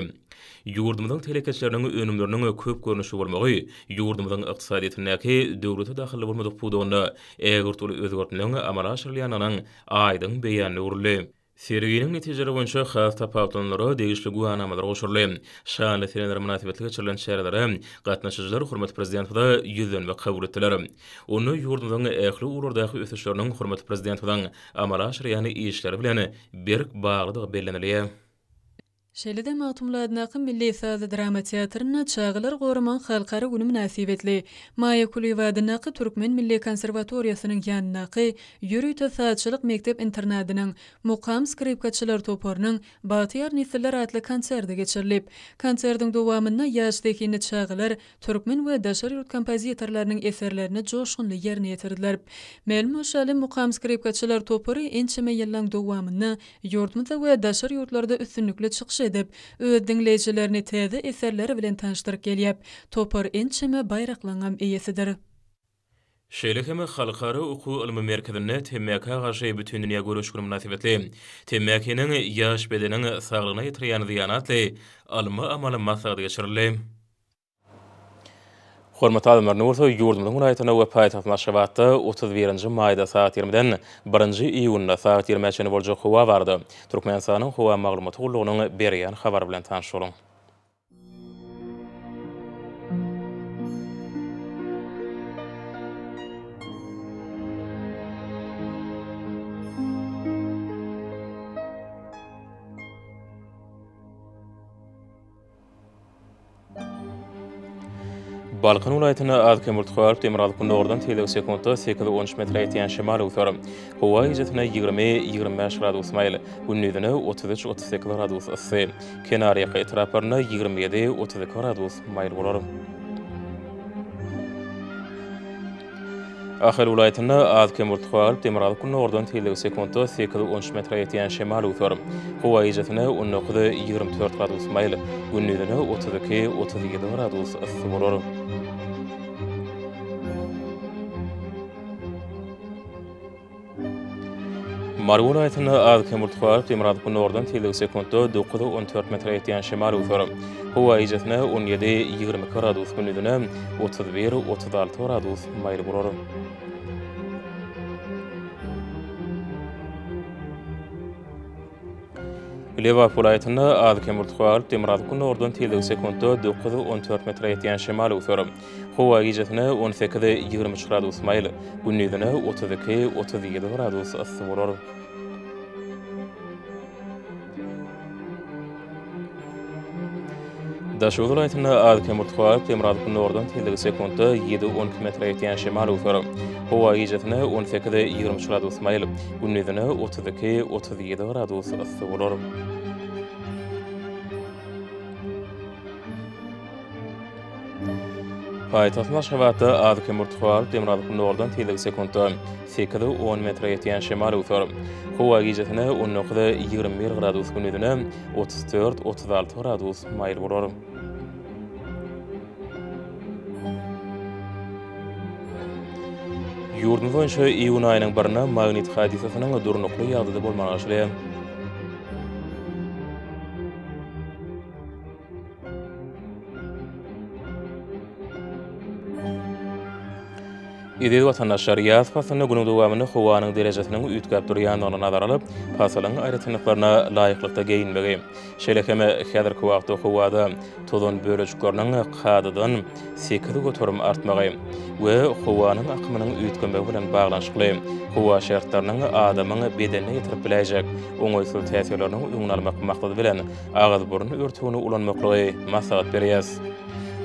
Ýurdumyzyň telekeçileriniň önümleriniň köp görnüşli bolmagy ýurdumyzyň ykdysadyýetindäki döwlete dahylly bolmadyk pudagynda ägirt uly özgertmeleriň amala aşyrylýandygynyň aýdyň beýanyna öwrüldi. Serginiň netijeleri boýunça has tapawutlananlara degişli güwänamalar gowşuryldy. Şanly seneler mynasybetli geçirilen çärelere gatnaşyjylar hormatly Prezidentimize ýüzlenme kabul etdiler. Onda ýurdumyzyň ähli ugurlardaky ösüşleriniň hormatly Prezidentimiziň amala aşyrýan işleri bilen berk baglydygy bellenilýär. Şeýle-de Magtymguly adyndaky Milli sazly drama teatrynda Çagalary goramagyň halkara güni mynasybetli Maýa Kulyýewa adyndaky Türkmen milli konserwatoriýasynyň ýanyndaky ýörite sazçylyk mekdep-internadynyň Mukam skripkaçylar toparynyň Bagtyýar nesiller atly konserti geçirilip. Konsertiň dowamynda ýaş zehinli çagalar türkmen we daşary ýurt kompozitorlarynyň eserlerini joşgunly ýerine ýetirdiler. Mälim bolşy ýaly, Mukam skripkaçylar topary ençeme ýyllaň dowamynda ýurdumyzda we daşary ýurtlarda üstünlikli çykyş edip, öz diňleýjilerini täze eserleri bilen tanyşdyryp gelýär. Topar ençeme baýraklaryňam eýesidir. Şeýle hem Halkara okuw-ylmy merkezinde temmäkä garşy Bütindünýä göreş güni mynasybetli Temmäkiniň ýaş bedeniň saglygyna ýetirýän zyýany atly ylmy-amaly maslahat geçirildi. Hormatly adamlar, indi bolsa ýurdumyzyň welaýatynda we paýtagtymyz Aşgabatda 31-nji maýda sagat 20-den birinji iýunda sagat 20-ä çenli boljak howa barada Türkmenistanyň Howa maglumaty gullugynyň berýän habary bilen tanyş boluň. Balkan welaýatynda az-kem bulut galyp, demirgazyk-gündogardan tizligi sekuntda sekiz-on üç metre ýetýän şemal öwser. Howa gijesine 20, 25 gradus maýyl, gündizine 33, 38 gradus yssy. Kenarýaka etraplarynda 27, 32 gradus maýyl bolar. Ahal welaýatynda az-kem bulut galyp, demirgazyk-gündogardan tizligi sekuntda sekiz-on üç metre ýetýän şemal öwser. Howa gijesine 19, 24 gradus maýyl, gündizine 32, 37 gradus yssy bolar. Mary welaýatynda az-kem bulut galyp, demirgazyk-gündogardan tizligi sekuntda 9-14 metre ýetýän şemal öwser. Howa gijesine 17, 22 gradus, gündizine 31, 36 gradus maýyl bolar. Lebap welaýatynda az-kem bulut galyp, demirgazyk-gündogardan tizligi sekuntda dokuz, 14 metre ýetýän şemal öwser. Howa gijesine 18, 23 gradus maýyl, gündizine 32, 37 gradus yssy bolar. Daşoguz welaýatynda az-kem bulut galyp, demirgazyk-gündogardan tizligi sekuntda ýedi, 12 metre ýetýän şemal öwser. Howa gijesine 18, 23 gradus maýyl, gündizine 32, 37 gradus yssy bolar. Paýtagtymyz Aşgabatda az-kem bulut galyp, demirgazyk-gündogardan tizligi sekuntda sekiz, on metre ýetýän şemal öwser. Howa gijesine 19, 21 gradus, gündizine 34, 36 gradus maýyl bolar. Ýurdumyz boýunça iýun aýynyň birinde magnit hadysasynyň durnukly ýagdaýda bolmagy garaşylýar. Eziz watandaşlar, ýaz paslynda günüň dowamynda howanyň derejesiniň üýtgäp durýandygyny nazara alyp, pasylyň aýratynlyklaryna laýyklykda geýinmegi, şeýle hem häzirki wagtda howada tozan bölejikleriniň kadadan 8% artmagy we howanyň akymynyň üýtgemegi bilen baglanyşykly howa şertleriniň adamyň bedenine ýetirip biläýjek oňaýsyz täsirleriniň öňüni almak maksady bilen agyz-burun örtügini ulanmaklygy maslahat berýäs.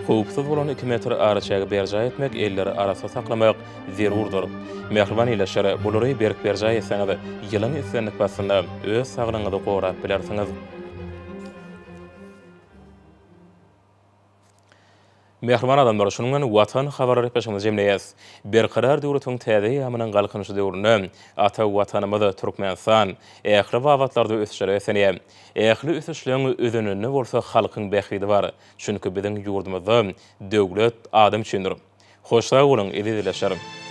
Howpsuz bolan iki metr araçägi berjaý etmek, elleri arassa saklamak zerurdyr. Mähriban ildeşler, bulary berk berjaý etseňiz, ýylyň islendik paslynda öz saglygyňyzy gorap bilersiňiz. Mähriban adamlar, şunuň bilen Watan habarlar gepleşigimizi jemleýäs. Berkarar döwletiň täze eýýamynyň Galkynyşy döwründe ata Watanymyz Türkmenistan ähli babatlarda ösüşlere beslenýär. Ähli ösüşleň özeninde bolsa halkyň bähbidi bar. Çünki biziň ýurdumyzda döwlet adam üçindir. Hoş sag boluň, eziz ildeşler!